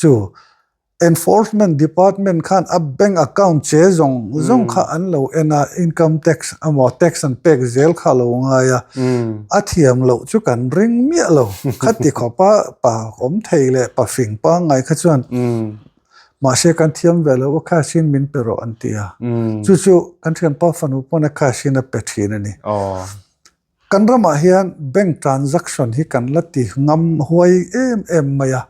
Chu Enforcement Department khan a bank account che zawng zawng kha an lo en a, income tax emaw tax an pek zel kha a lo ngai a, a thiam loh chu kan ring miah lo. Khati khawpa pa awm thei leh pa fing pangngai kha chuan mahse kan thiam ve lo a cash in min pe rawh an ti a. Chu chu kan thianpa fanu pawn a cash in a pe thin a ni. Kan ramah hian bank transaction hi kan la ti ngam huai em em mai a.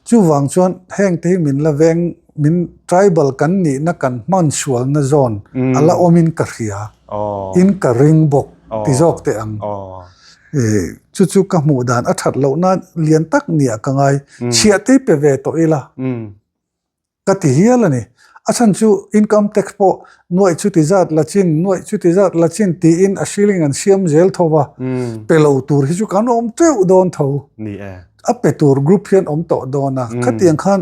Chuvang chuan heng te hi min la veng, min tribal kan nihna kan hman sualna zawn a la awmin ka hria, in ka ring bawk ti zawk teh ang. Chu chu ka hmuh dan a that lohna lian tak nia ka ngai. Chhiah te hi pe ve tawh ila. Ka ti hial a ni. A chhan chu income tax pawh nuaih chuti zat la chin, nuaih chuti zat la chin tiin a shilling an siam zel tho va, pe lo tur hi chu kan awm teuh dawn tho. Ni e. A pe tur group hian awm tawh dawn a, khatiang khan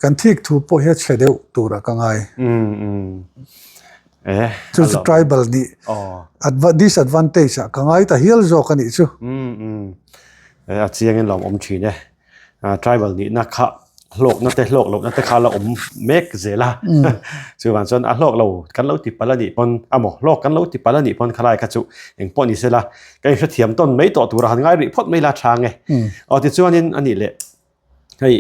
kan thik thu pawh hi a chhe deuh turah ka ngai. Chu chu tribal nih disadvantage ah ka ngai ta hial zawk a nih chu. A chiangin lawmawm thin e. Tribal nihna kha hlawkna te hlawk lohna te kha la awm mek zel a. Chuvang chuan a hlawk lo kan lo ti palh a nih pawn amaw hlawk kan lo ti palh a nih pawn khalai kha chu engpawh ni sela ka inhrethiam tawn mai tawh tura han ngai rih phawt mai la tha nge. Aw tichuanin a nih leh hei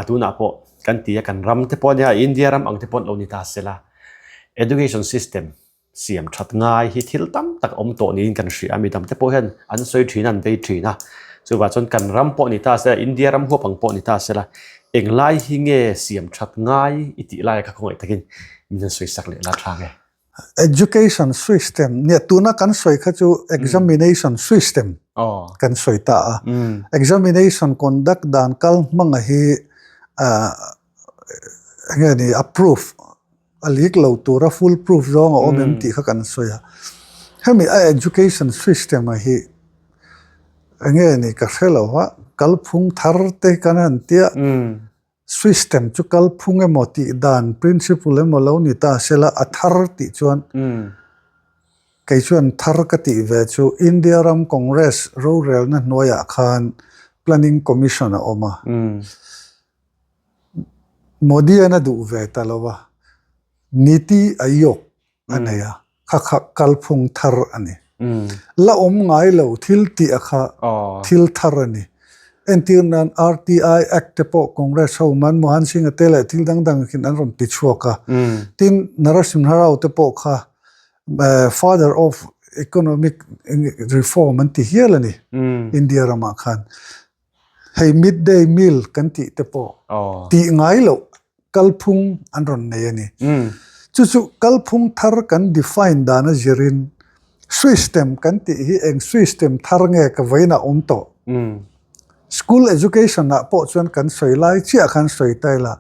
tunah pawh kan ti a kan ram te pawh nia India ram ang te pawh an lo ni ta sela education system Siam that ngai hi thil tam tak awm tawh niin kan hria a, mi dangte pawh hian an sawi thin a, an vei thin a. Chuvang chuan kan ram pawh ni ta sela, India ram huap ang pawh ni ta sela, englai hi nge siam that ngai i tih laia kha khawngaih takin min han sawi sak leh la tha nge? Education system, nia tuna kan sawi kha chu examination system kan sawi ta a. Examination conduct dan kal hmanga hi enge ni approve a leak lo tura full proof zawng a awm em tih kha kan sawi a. Hemi a education system a hi enge ni ka hre lo a, kalphung thar te kan han tia system chu kalphung emaw tih dan principle emaw lo ni ta sela a thar tih chuan kei chuan thar ka tih ve chu India ram Congress rorelna hnuaiah khan Planning Commission a awm a. Modi-a'n a duh ve ta lo a, Niti Aayog a nei a, kha kha kalphung thar a ni. La awm ngai lo thil tih a kha thil thar a ni. Entir nan RTI Act te pawh Congress ho Manmohan Singh-a te leh thil dang dang khin an rawn ti chhuak a. Tin, Narasimha Rao te pawh kha Father of Economic Reform an ti hial a ni India ramah khan. Hei mid day meal kan tih te pawh tih ngai loh kalphung an rawn nei a ni. Chu chu kalphung thar kan define dan a zirin system kan tih hi eng system thar nge ka vawiinah awm tawh. School education ah pawh chuan kan sawi lai chiah khan sawi ta ila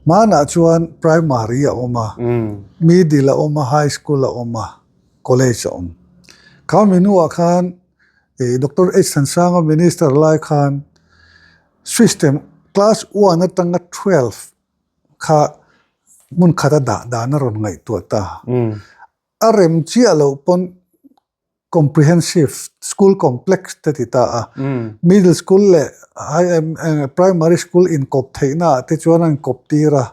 hmanah chuan primary a awm a, middle a awm a, high school a awm a, college a awm. Kha mi hnuah khan Doctor H Thansanga Minister lai khan system class one atanga 12 kha hmun khata dah dan a rawn ngaihtuah ta. A rem chiah loh pawn comprehensive school complex te ti ta a. Middle school leh primary school inkawp theihna ah te chuan a inkawp tir a.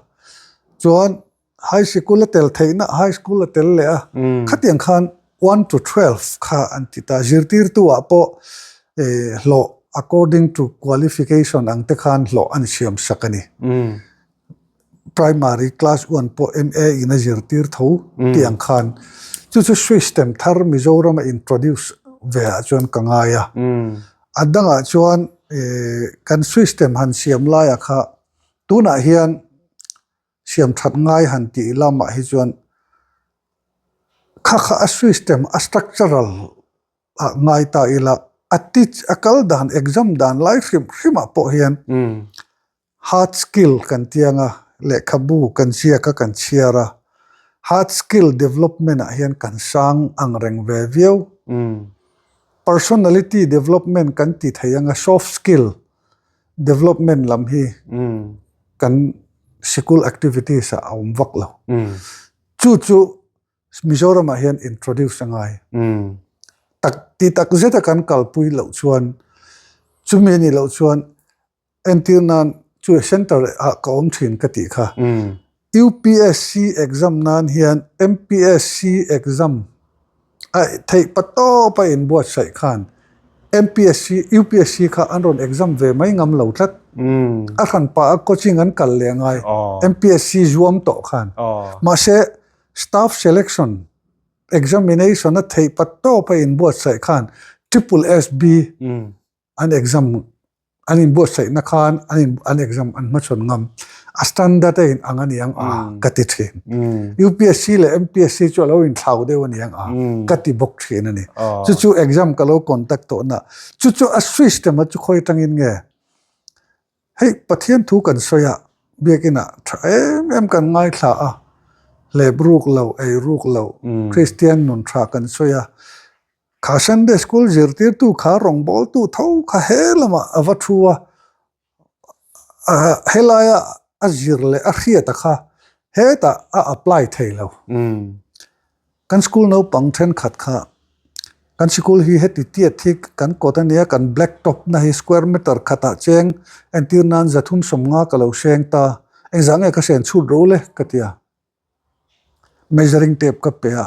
Chuan High sikul a tel theihna high school a tel leh a, khatiang khan one to 12 kha an ti ta. Zirtirtu ah pawh hlawh according to qualification ang te khan hlawh an siam sak a ni. Primary class one pawh MA in a zirtir tho tih ang khan. Chu chu system thar Mizoram a introduce ve ah chuan ka ngai a. A dangah chuan kan system han siam laiah kha tunah hian Siam that ngai han tih lamah hi chuan kha kha a system a structural ah ngai ta ila a teach a kal dan exam dan lai hrim hrim ah pawh hian hard skill kan tiang a lehkhabu kan ziak a kan chhiar a hard skill development ah hian kan sang ang reng ve viau personality development kan ti thei anga soft skill development lam hi kan sikul activities ah a awm vak lo. Chu chu Mizoram ah hian introduce a ngai. Tak ti tak zet a kan kalpui loh chuan chumi a nih loh chuan entir nan chu center ah ka awm thin ka tih kha. UPSC exam nan hian MPSC exam a theih pa tawp a inbuatsaih khan MPSC, UPSC kha an rawn exam ve mai ngam lo tlat. A hran pah a coaching an kal leh ngai MPSC zuam tawh khan. Mahse staff selection examination a theih pa tawp a inbuatsaih khan Triple SB an exam an inbuatsaihna khan an in an exam an hmachhawn ngam a standard a in ang a niang a ka ti thin. UPSC leh MPSC chu a lo inthlau deuh a niang a ka ti bawk thin a ni. Chu chu exam ka lo contact tawh na chu chu a system a chu khawi atangin nge hei Pathian thu kan sawi a biakinah tha em em kan ngaithla a hlep ruk lo ei ruk lo Kristian nun tha kan sawi a Kha Sunday School zirtirtu kha rawngbawltu tho kha he lamah a va thu a, helaia a zir leh a hriat a kha hetah a apply thei lo. Kan school naupang thenkhat kha kan sikul hi heti tiat hi kan kawt a nia, kan black top na hi square meter khatah cheng entir nan 350 ka lo hreng ta, engzah nge ka hren chhut ro le ka ti a. Measuring tape ka pe a,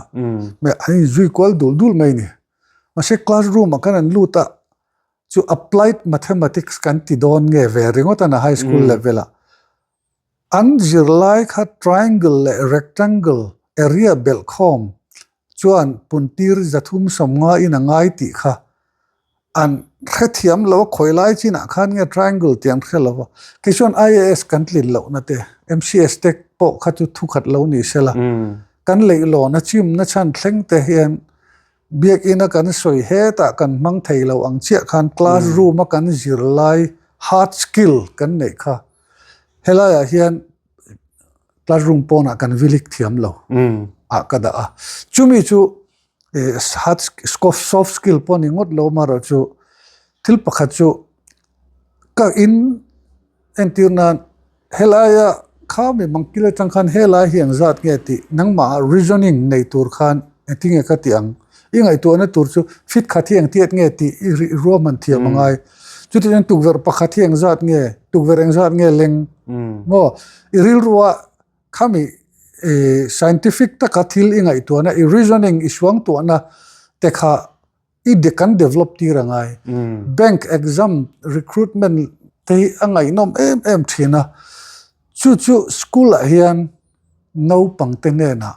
me an inzui kual dul dul mai a ni. Mahse classroom ah khan an lut a, chu applied mathematics kan ti dawn nge ve ringawt a na high school level ah. An zirlai kha triangle leh rectangle area belhkhawm chuan puntir 350 in a ngai tih kha an hrethiam lo a, khawi lai chinah khan nge triangle tih an hre lo va. Kei chuan IAS kan tlin lohna te, MCS te pawh kha chu thukhat lo ni sela, kan leihlawn a chimna chhan thleng te hian Biakinn a kan sawi hetah kan hmang thei lo ang chiah khan classroom a kan zirlai hard skill kan neih kha helaiah hian classroom pawnah kan vilik thiam lo ah ka dah a. Chumi chu hard soft skill pawh ni ngawt lo amaherawhchu thil pakhat chu ka in Entir nan, helaia kha mi mangkil atang khan helai hi ang zat nge tih nangmah reasoning nei tur khan engtin nge ka tih ang? I ngaihtuahna tur chu fit khat hi engtiat nge tih i ruahman thiam a ngai. Chuti chuan tukverh pakhat hi eng zat nge, tukverh eng zat nge leng maw? I rilrua khami scientific taka thil i ngaihtuahna, i reasoning, i suangtuahna te kha I de kan develop tir a ngai. Bank exam recruitment te hi a ngaihnawm em em thin a, chu chu school ah hian naupang te hnenah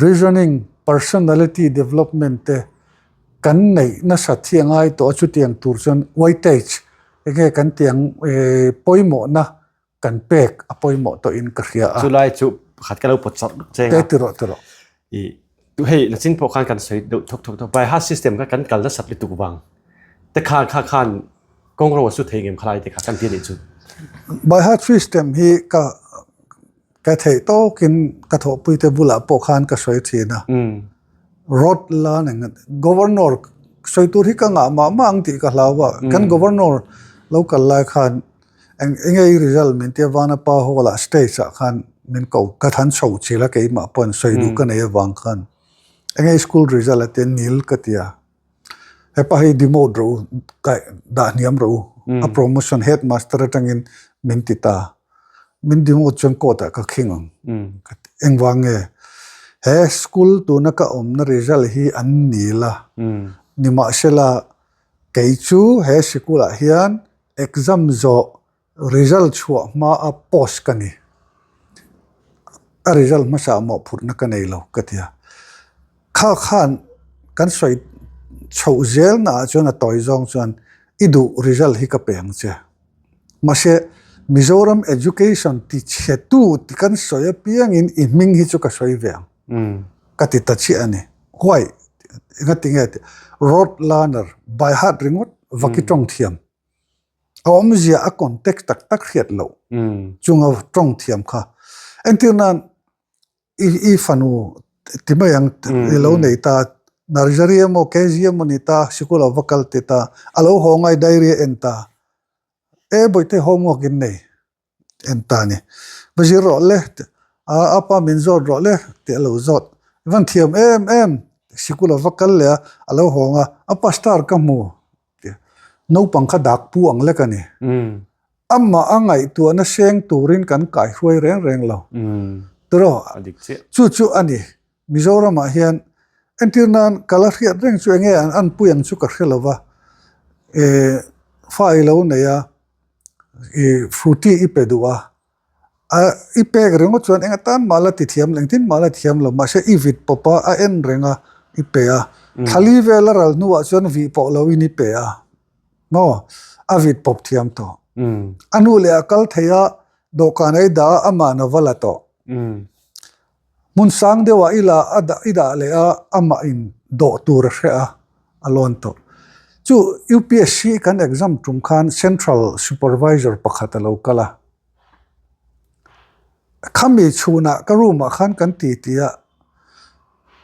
reasoning, personality development te kan neih nasat hi a ngai tawh a, chutiang tur chuan weightage enge kan tih ang pawimawhna kan pek a pawimawh tawhin ka hria a. Chulai chu pakhat ka lo pawt chawrh cheng a. Te ti rawh ti rawh. I tu hei nachin pawh khan kan sawi deuh thawk thawk thawk by heart system kha kan kal nasat lutuk vang te khan kha khan kawng ro a su thei ngem khalai te kha kan ti anih chu. By heart system hi ka ka theih tawkin ka thawhpui te bulah pawh khan ka sawi thin a. Road la neng governor sawi tur hi ka ngah mah mah ang tih ka hlau a. Kan governor lo kal lai khan Eng enge i result min tia Vanapa hall ah stage ah khan min ko ka than chho chil a keimah pawh in sawi duh ka nei avang khan enge i school result a tia nil ka ti a hepa hi demote rawh u kai dah hniam rawh u a promotion headmaster atangin min ti ta min demote chuan court ah ka khing ang ka ti engvang nge he school tuna ka awmna result hi an nil a nimahsela kei chu he sikul ah hian Exam zawh result chhuah hma a post ka ni. A result hmasa mawhphurhna ka nei lo ka ti a. Kha khan kan sawi chhoh zel naah chuan a tawi zawng chuan i duh result hi ka pe ang che. Mahse Mizoram education ti chhe tu ti kan sawi apiangin i hming hi chu ka sawi ve ang ka ti ta chiah a ni. Why? Engati nge tih? Road learner, by heart ringawt vaki tawng thiam. A awmzia a context tak tak hriat loh chunga tawng thiam kha. Entir nan i i fanu ti mai ang i lo nei ta, nursery emaw KG emaw ni ta, sikul a va kal ti ta, a lo haw ngai diary a en ta. E bawihte homework in nei. En ta ni. Va zir rawh le, a pa min zawt rawh le tih a lo zawt. I van thiam em em, sikul a va kal leh a, a lo hawng a, a pa star ka hmu tih naupang kha dak pu ang lek a ni. Amah a ngaihtuahna seng turin kan kaihruai reng reng lo. Tiraw? Chu chu a ni. Mizoramah hian entir nan ka la hriat reng chu enge an anpui ang chu ka hre lo va, fa i lo nei a, i fruity i pe duh a, a i pek ringawt chuan eng atan mah la ti thiam lo engtin mah la thiam lo mahse i vit pawp a a en reng a i pe a thali vel a ral hnuah chuan vih pawh lo in i pe a maw a vit pawp thiam tawh a hnu leh a kal thei a dawhkan a i dah a amah na va la tawh. Hmun sang deuhah i la a dah i dah leh a, amah in dawh tur a hre a, a lawn tawh. Chu UPSC kan exam tum khan Central Supervisor pakhat a lo kal a. Khami chhunah ka room ah khan kan ti ti a,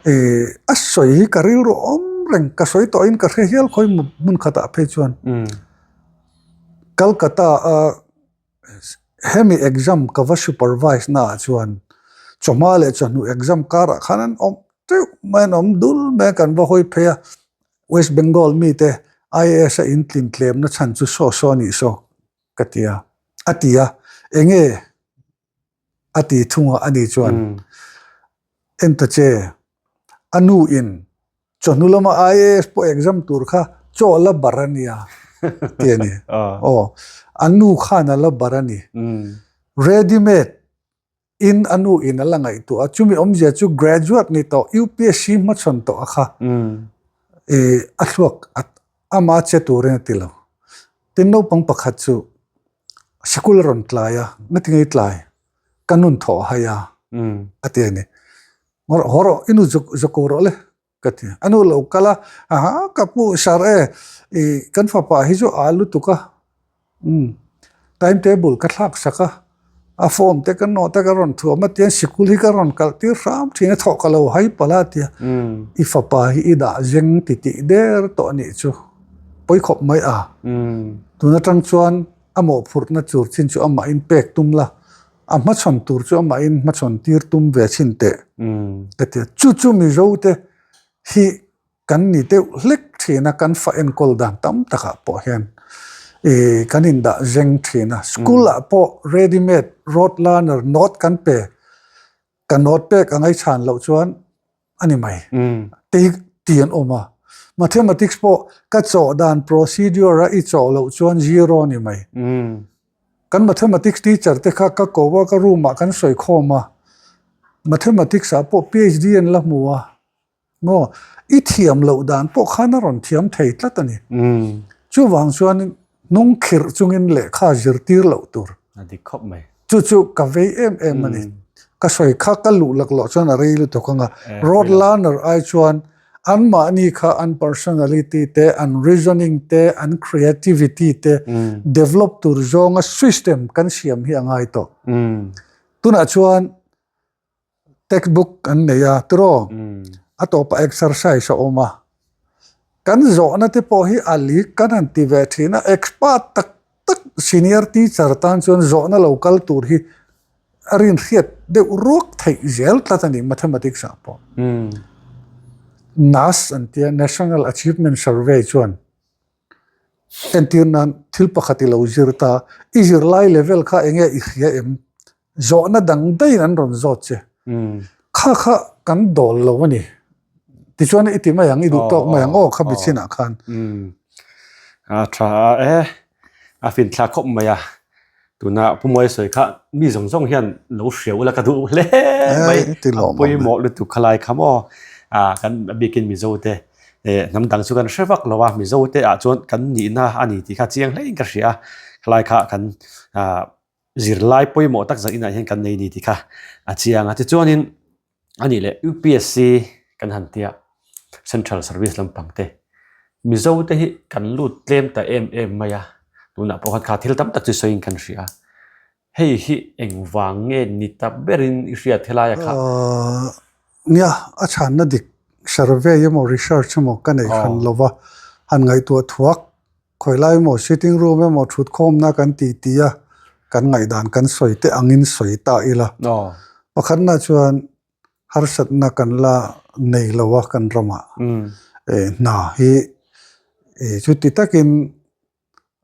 eh a sawi hi ka rilru awm reng, ka sawi tawhin ka hre hial khawi hmun khatah phei chuan. Calcutta a. Hemi exam ka va supervise na ah chuan chawhma leh chawhnu exam karah khan an awm teuh mai an awm dul mai a, kan va hawi phei a, West Bengal mite IAS a intlin tlemna chhan chu saw saw a nih saw ka ti a, a ti a, enge a ti thung a, ani chuan en ta che, a nu in chawhnu lama IAS pawh exam tur kha chaw a la bar a nia ti a ni. Aw, a nu khan a la bar a ni. Ready made in a nu in a la ngaihtuah a, chumi awmzia chu graduate ni tawh UPSC hmachhawn tawh a kha ih a thluak ama che turin a ti lo. Tin naupang pakhat chu sikul a rawn tlai a, ngatinge i tlai? Ka nun thawh a hai a a ti a ni. Haw rawh i nu zawk rawh le. Ka ti a nu lo kal a, aha ka pu sar e, ih kan fapa hi chu a lutuk a, umm time table ka thlak sak a, a form te ka nawh te ka rawn thuam a tiang sikul hi ka rawn kalh tir hram thin a thawh ka lo hai palh a tia, i fapa hi i dah zeng ti tih der tawh a nih chu pawi khawp mai a, tun atang chuan a mawhphurhna tur chin chu amahin pek tum la. A hmachhawn tur chu amahin hmachhawn tir tum ve chhin teh ka ti a. Chu chu Mizo te hi kan ni deuh hlek thin a, kan fa enkawl dan tam takah pawh hian ih kan indah zeng thin a. School ah pawh ready made road learner note kan pe, ka note pek a ngaihchhan loh chuan a ni mai. Tei ti an awm a. Mathematics pawh ka chawh dan procedure a i chawh loh chuan zero a ni mai. Kan mathematics teacher te kha ka ko a, ka room ah kan sawi khawm a. Mathematics ah pawh PhD an la hmu a. Maw? I thiam loh dan pawh khan a rawn thiam thei tlat a ni. Chuvang chuan hnung khirh chungin lehkha zirtir loh tur. A dik khawp mai. Chu chu ka vei em em a ni. Ka sawi kha ka luh lak loh chuan a rei lutuk ang a. Road learner ai chuan anmahni kha an personality te, an reasoning te, an creativity te develop tur zawnga system kan siam hi a ngai tawh. Tunah chuan Textbook an nei a tiraw? A tawpah exercise a awm a. Kan zawhna te pawh hi a lik kan han ti ve thin a, expert tak tak senior teacher tan chuan zawhna lo kal tur hi a rinhriat deuh ruak theih zel tlat a ni mathematics ah pawh. NAS an tia National Achievement Survey chuan entir nan thil pakhat i lo zir ta, i zirlai level kha enge i hria em? Zawhna dang daihin an rawn zawt che. Kha kha kan dawl lo a ni. Tichuan i ti mai ang, i duh tawk mai ang aw kha bichinah khan. A tha a e, a fin thlak khawp mai a. Tuna Pu Muai sawi kha mi zawng zawng hian lo hria ula ka duh hle mai. A pawimawh lutuk khalai kha maw. Kan a bikin Mizo te hnam dang chu kan hre vak lo a, Mizo te ah chuan kan nihna a ni tih kha chiang hlein ka hria a. Khalai kha kan Zirlai pawimawh tak zah inah hian kan nei ni tih kha a chiang a. Tichuanin a nih leh UPSC kan han tia Central Service lampang te Mizo te hi kan lut tlem ta em em mai a, tunah pawh khan kha thil tam tak chu sawiin kan hria a. Hei hi engvang nge ni ta berin i hriat helai a kha? Nia, a chhanna dik survey emaw research emaw ka nei hran lova han ngaihtuah thuak Khawi lai emaw sitting room emaw thut khawmna kan ti ti a, kan ngaihdan kan sawi te angin sawi ta ila. Pakhatna chuan harsatna kan la nei lo a kan ramah hna hi chuti takin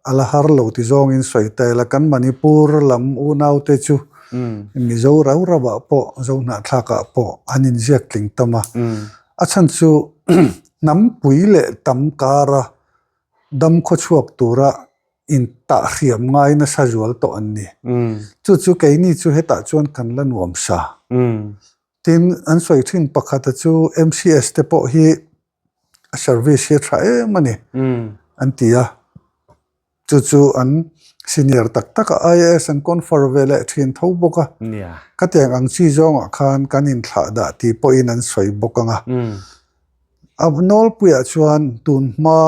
a la har lo ti zawngin sawi ta ila. Kan Manipur lam unaute chu Mizo rau rauah pawh Zohnahthlakah pawh an inziak tling tam a. A chhan chu hnampui leh tam kara dam khawchhuak tura intahhriam ngai nasa zual tawh an ni. Chu chu keini chu hetah chuan kan la nuam sa. Tin, an sawi thin pakhata chu MCS te pawh hi a service hi a tha em a ni an ti a. Chu chu an senior tak tak a IAS an confer ve leh thin tho bawk a. Khatiang ang chi zawngah khan kan inthlah dah tih pawhin an sawi bawk ang a. A nawlpuiah chuan tun hma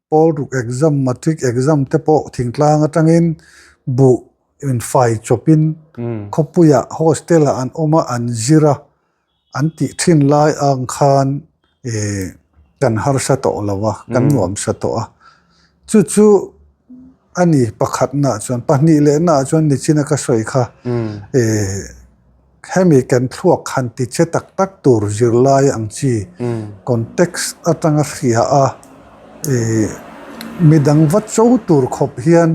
pawl ruk exam, matric exam te pawh thingtlang atangin buh infai chawpin khawpuiah hostel ah an awm a, an zir a, an tih thin lai ang khan ih kan harsa tawh lo a, kan nuamsa tawh a. Chu chu a ni pakhatnaah chuan, pahnih lehnaah chuan nichina ka sawi kha ih. Hemi kan thluak han ti che tak tak tur zirlai ang chi context atanga hria a, midang va cho tur khawp hian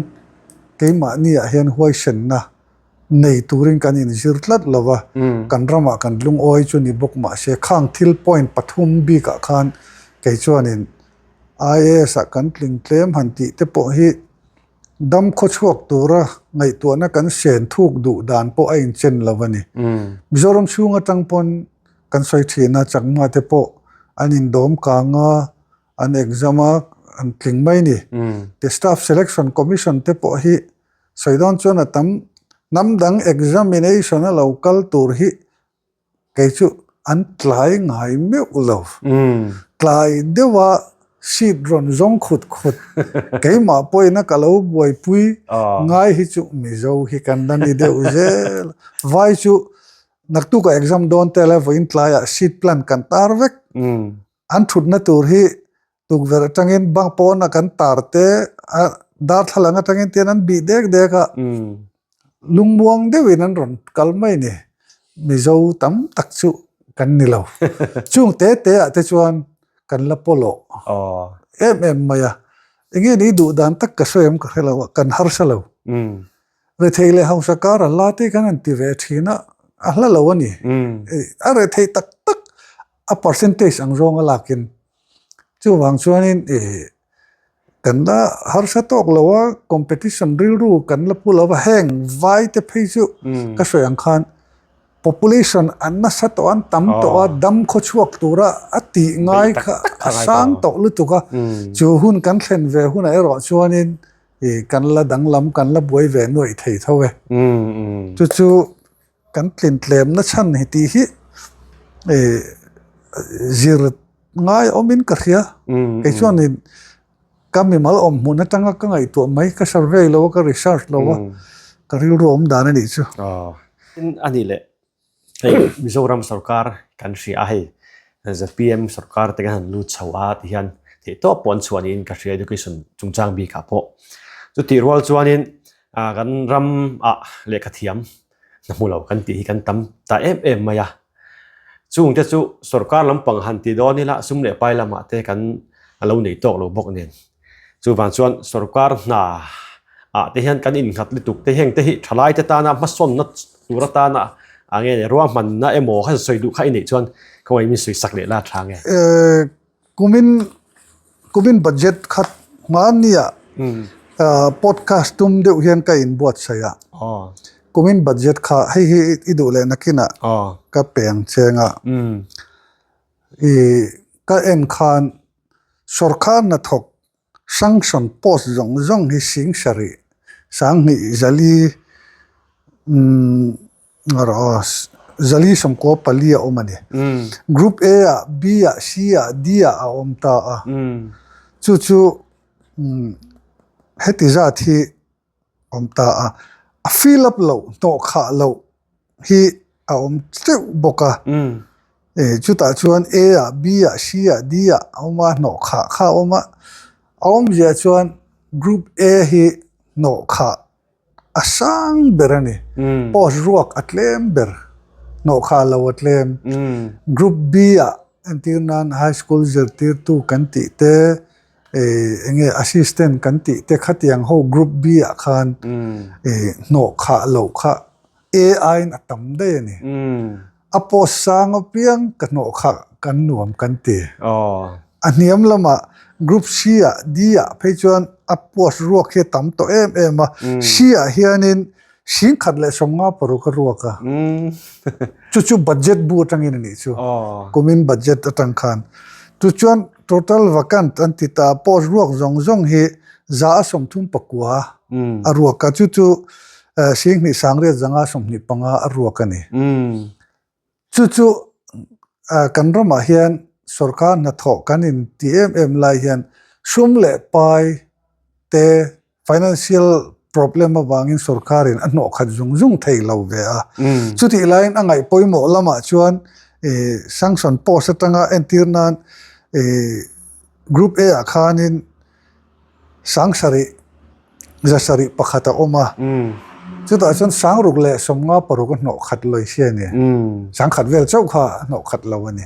keimahniah hian huaisenna nei turin kan inzir tlat lo va, kan ramah kan lungawi chu ni bawk mahse khang thil point pathum bikah khan kei chuanin IAS ah kan tling tlem han tih te pawh hi dam khawchhuak tura ngaihtuahna kan sen thuk duh dan pawh a inchen lo a ni. Mizoram chhung atang pawn kan sawi thin a, Chakma te pawh an indawm kang a, an exam a, an tling mai a ni. Te Staff Selection Commission te pawh hi sawi dawn chuan a tam hnam dang examination a lo kal tur hi Kei chu an tlai ngai meuh lo. Tlai deuha seat rawn zawng khut khut keimah pawhin a ka lo buaipui ngai hi chu Mizo hi kan la ni deuh zel. Vai chu naktukah exam dawn tel a vawiin tlaiah seat plan kan tar vek. An thutna tur hi Tukverh atangin bang pawna kan tar te a darthlalang atangin tian an bih dek dek a, lungmuang deuhin an rawn kal mai ni. Mizo tam tak chu kan ni lo. Chung te te ah te chuan kan la pawlawh em em mai a. Enge ni duh dan tak ka sawi em ka hre lo a, kan harsa lo. Rethei leh hausa kar a hla te kan han ti ve thin a, a hla lo a ni. A rethei tak tak a percentage ang zawng a lakin chuvang chuanin ih kan la harsa tawk lo a competition rilru kan la pu lo va heng vai te phei chu ka sawi ang khan population an nasa tawh an tam tawh a dam khaw chhuak tura a tih ngai kha a sang tawh lutuk a chu hun kan thlen ve hunah erawh chuanin ih kan la danglam kan la buai ve nuaih thei tho e chu chu. Kan tlin tlemna chhan hi tih hi zir ngai awmin ka hria. Kei chuanin ka mimal awm hmun atanga ka ngaihtuah mai, ka survey lo a, ka research lo a, ka rilru awm dan a nih chu. A nih leh hei Mizoram sorkar kan hria a hei zpm sorkar te kan han lut chho a ti hian theihtawp pawh an chhuah niin ka hria education chungchang bikah pawh. Chutih rual chuanin kan ramah lehkhathiam hna hmu lo kan tih hi kan tam ta em em mai a. Chungte chu sorkar lampang han ti dawn ila sum leh pai lamah te kan a lo nei tawk lo bawk nen. Chuvang chuan sorkar hna ah te hian kan innghat lutuk te heng te hi thalai te tana hmasawnna tur atana a nge ruahmanna emaw kha sawi duh kha i neih chuan khawngaih min sawi sak leh la tha nge. Kumin kumin budget khat hmania podcast tum deuh hian ka inbuatsaih a, kumin budget kha hei hi i duh leh nakinah ka pe ang cheng a, i ka en khan sawrkar hnathawk Sanction post zawng zawng hi sing sarih, sanghnih zali rawh zali sawmkua pali a awm a ni. Group A ah, B ah, C ah, D ah a awm ta a. Chu chu heti zat hi awm ta a, a fill up loh, hnawh khah loh hi a awm teuh bawk a. Chutah chuan A ah, B ah, C ah, D ah a awm a, hnawh khah kha a awm a. A awmzia chuan Group A hi hnawh khah a sang ber a ni. Post ruak a tlem ber, hnawh khah lo a tlem. Group B ah entir nan High School zirtirtu kan tih te, eng nge assistant kan tih te khatiang ho group B ah khan hnawh khah loh kha A aiin a tam daih a ni. A post sang apiang ka hnawh khah kan nuam kan ti. A hniam lamah group C ah D ah phei chuan a post ruak hi a tam tawh em em a. C ah hianin Singkhat leh 56 a ruak a. Chu chu budget bu atangin a nih chu. Kumin budget atang khan. Chu chuan total vacant an ti ta post ruak zawng zawng hi 139 a ruak a. Chu chu singhnih sangriat 125 a ruak a ni. Chu chu kan ramah hian sorkar hnathawh kan inti em em lai hian sum leh pai te financial problem avangin sorkarin a hnawh khat zung zung thei lo ve a. Chutih laiin a ngaih pawimawh lamah chuan sanction post atanga entir nan group A ah khanin 7100 pakhat a awm a. Chutah chuan 656 a hnawh khat lawi si a ni. 10,000 vel chauh kha a hnawh khat lo a ni.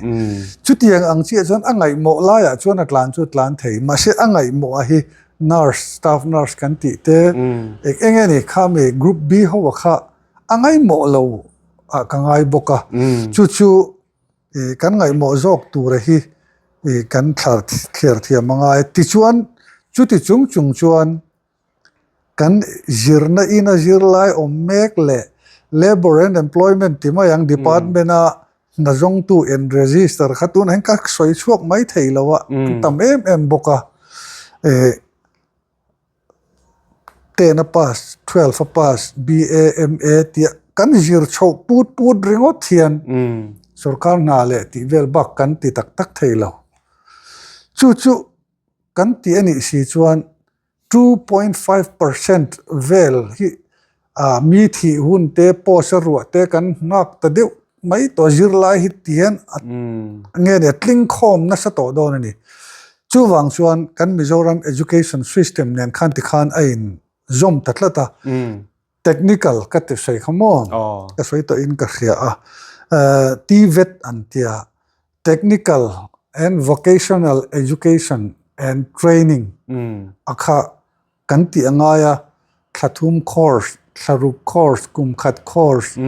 Chutiang ang chiah chuan a ngaihmawh laiah chuan a tlan chu a tlan thei. Mahse a ngaihmawh a hi nurse, staff nurse kan tih te eng eng nge ni kha mi group B ho a kha a ngaihmawh lo ah ka ngai bawk a. Chu chu kan ngaihmawh zawk tura hi kan thliar thiam a ngai. Tichuan chuti chung chung chuan Kan zirna ina zirlai awm mek leh Labour and Employment ti mai ang department a hna zawngtu in register kha tunah hian ka sawi chhuak mai thei lo a, an tam em em bawk a. Eh ten a pass, 12 a pass, BA, MA tia kan zir chhoh put put ringawt hian sorkar hna leh tih vel bak kan ti tak tak thei lo. Chu chu kan ti a nih si chuan 2.5 percent vel hi ah mi thih hun te post a ruah te kan nghak ta deuh mai tawh zirlai hi ti hian a nge nia tling khawm nasa tawh dawn a ni. Chuvang chuan kan Mizoram education system nen khan tikhan a in zawm ta tlat a. Technical ka ti sawi kha maw? Ka sawi tawh in ka hria a. TVET an tia, Technical and Vocational Education and Training a kha kan tih a ngai a, thla thum course, thla ruk course, kum khat course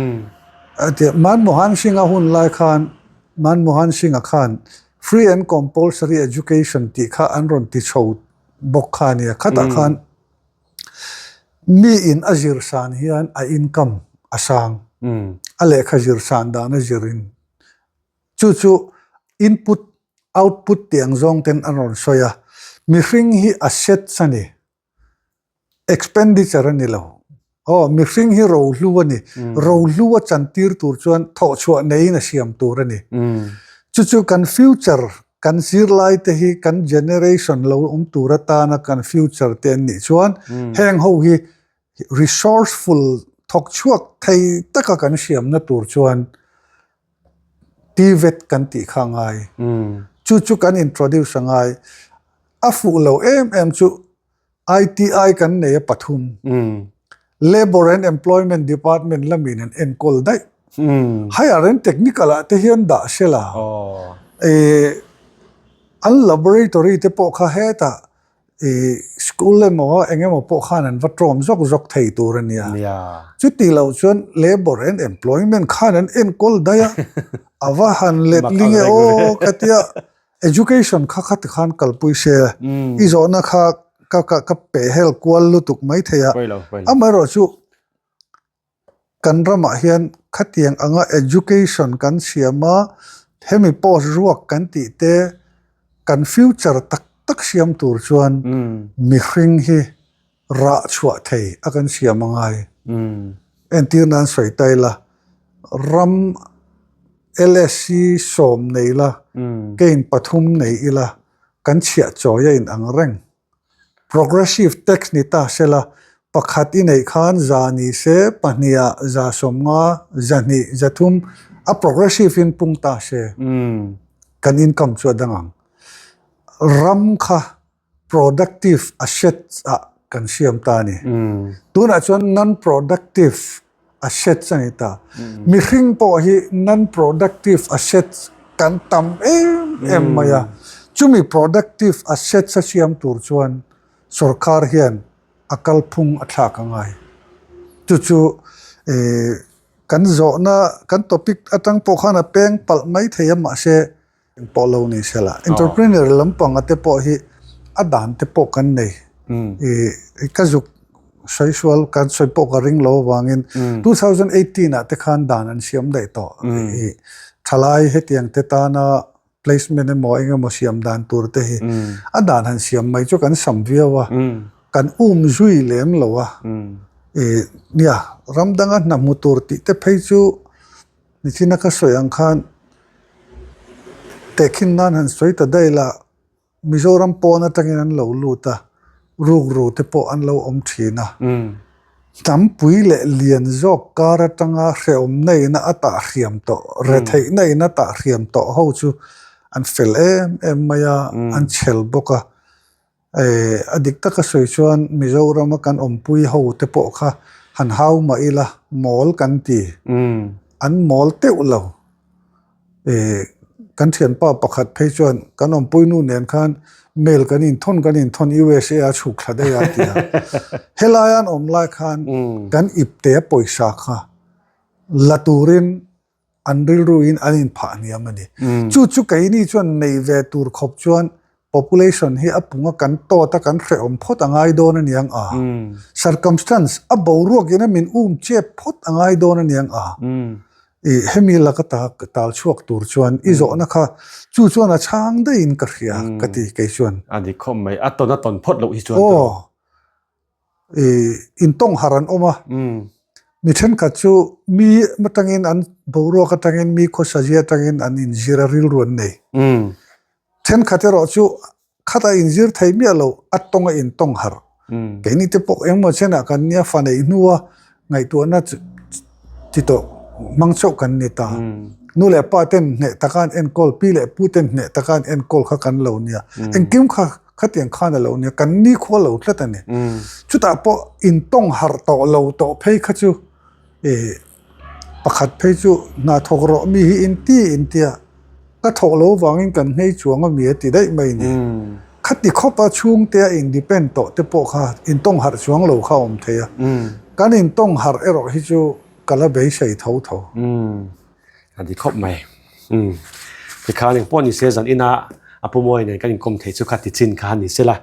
a tia. Manmohan Singh-a hun lai khan, Manmohan Singh-a khan Free and Compulsory Education tih kha an rawn ti chho bawk kha a nia. Khatah khan Mi in a zir san hian a income a sang. A lehkha zir san dan a zirin. Chu chu input output tih ang zawng ten an rawn sawi a. Mihring hi assets a ni. Expenditure a ni lo. Aw, mihring hi rohlu a ni. Rohlu a chantir tur chuan thawhchhuah neiin a siam tur a ni. Chu chu kan future Kan zirlai te hi kan generation lo awm tur atana kan future te an nih chuan heng ho hi resourceful thawk chhuak thei taka kan hriamna tur chuan TVET kan tih kha a ngai. Chu chu kan introduce a ngai. A fuh lo em em chu ITI kan nei a pathum. Labour and Employment Department lamin an enkawl daih. Higher and Technical ah te hian dah sela. An laboratory te pawh kha hetah school emaw eng emaw pawh khan an va tawm zawk zawk thei tur a nia. Chuti loh chuan Labour and Employment khan an enkawl daih a, a va han letling e aw ka tia. Education kha kha tikhan kalpui se, i zawhna kha ka ka ka peh hel kual lutuk mai thei a. Amaherawh chu kan ramah hian khatiang anga education kan siam a, hemi post ruak kan tih te kan future tak tak siam tur chuan mihring hi rah chhuah thei a kan siam a ngai. Entir nan sawi ta ila, ram LSC sawm nei ila, kein pathum nei ila, kan chhiah chawi a inang reng. Progressive tax ni ta sela, pakhat i neih khan za ni se, pahniha za sawmnga, zahnih, zathum a progressive in pung ta se, kan income chu a dang ang. Ram kha productive assets ah kan siam ta a ni. Tunah chuan non-productive assets a ni ta. Mihring pawh hi non-productive assets kan tam em em mai a. Chumi productive assets a siam tur chuan sorkar hian a kalphung a thlak a ngai. Chu chu kan zawhna kan topic atang pawh khan a peng palh mai thei a mahse Eng pawh lo ni se la, entrepreneur lampanga te pawh hi a dan te pawh kan nei. I ka zuk sawi sual kan sawi pawh ka ring lo avangin 2018 ah te khan dan an siam daih tawh. I thalai hetiang te tana placement emaw eng emaw siam dan tur te hi a dan han siam mai chu kan sam viau a, kan um zui lem lo a. I nia ram danga hna hmu tur tih te phei chu Nichina ka sawi ang khan tehkhin nan han sawi ta daih la, Mizoram pawn atangin an lo lut a, rukru te pawh an lo awm thin a. Hnampui leh lian zawk kar atanga hrehawmna ina a tah hriam tawh, retheihna ina tah hriam tawh ho chu an fel em em mai a, an chhel bawk a. A dik taka sawi chuan Mizorama kan awmpui ho te pawh kha. han hau mah ila mawl kan ti. An mawl teuh lo. Ih kan thianpa pakhat phei chuan kan awmpui nu nen khan mail kan inthawn kan inthawn USA a chhuk thla daih a ti a. Helai an awm lai khan kan ipte a pawisa kha la turin an rilruin an inphah hniam a ni. Chu chu keini chuan nei ve tur khawp chuan population hi a punga kan tawt a kan hrehawm phawt a ngai dawn a niang a. Circumstance a boruakin a min um chep phawt a ngai dawn a niang a. I hemi laka ta tal chhuak tur chuan i zawhna kha chu chuan a chhang daihin ka hria ka ti kei chuan. A ni khawp mai, a tawn a tawn phawt loh hi chuan. Aw. Intawng harh an awm a, mi thenkhat chu mi atangin an boruak atangin mi khawsazia atangin an inzir a rilru an nei. Thenkhat erawh chu khata inzir thei miah lo a tawnga intawng harh. Keini te pawh engmaw chenah kan nia fa neih hnua ngaihtuahna ti tawh hmang chauh kan ni ta. Nu leh pa ten hneh taka an enkawl, pi leh pu ten hneh taka an enkawl kha kan lo nia. Engkim kha Khatiang khan a lo nia, kan nikhua lo tlat a ni. Chutah pawh intawng harh tawh lo tawh phei kha chu ih pakhat phei chu hna thawk rawh mi hi inti intia ka thawh lo vangin kan nghei chuang a mi a ti daih mai ni. Khati khawpa chhungte a independ tawh te pawh kha intawng harh chuang lo kha a awm thei a. Kan intawng harh erawh hi chu ka la beisei tho tho. A ni khawp mai. Umm. Tikhan engpawh ni se zan ina a pu Mawi nen kan inkawm thei chu kha ti chin kha ni sela.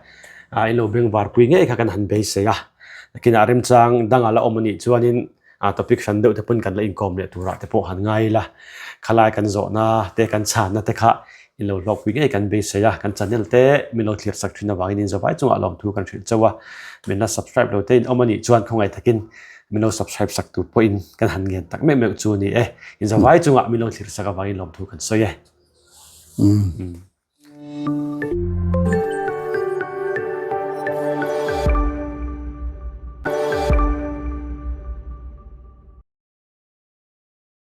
A in lo bengvar pui ngei kha kan han beisei a. Nakinah remchang danga la awm anih chuanin a topic hran deuh te pawn kan la inkawm leh turah te pawh han ngai ila. Khalai kan zawhna te kan chhanna te kha in lo hlawkpui ngei kan beisei a. Kan channel te min lo thlir sak thin avangin in zavai chungah lawmthu kan hrilh chauh a. Min la subscribe lo te in awm anih chuan khawngaih takin Min lo subscribe sak tur pawhin kan han ngen tak meuh meuh chu a ni e. Inzavai chungah min lo thlir sak avangin lawmthu kan sawi e.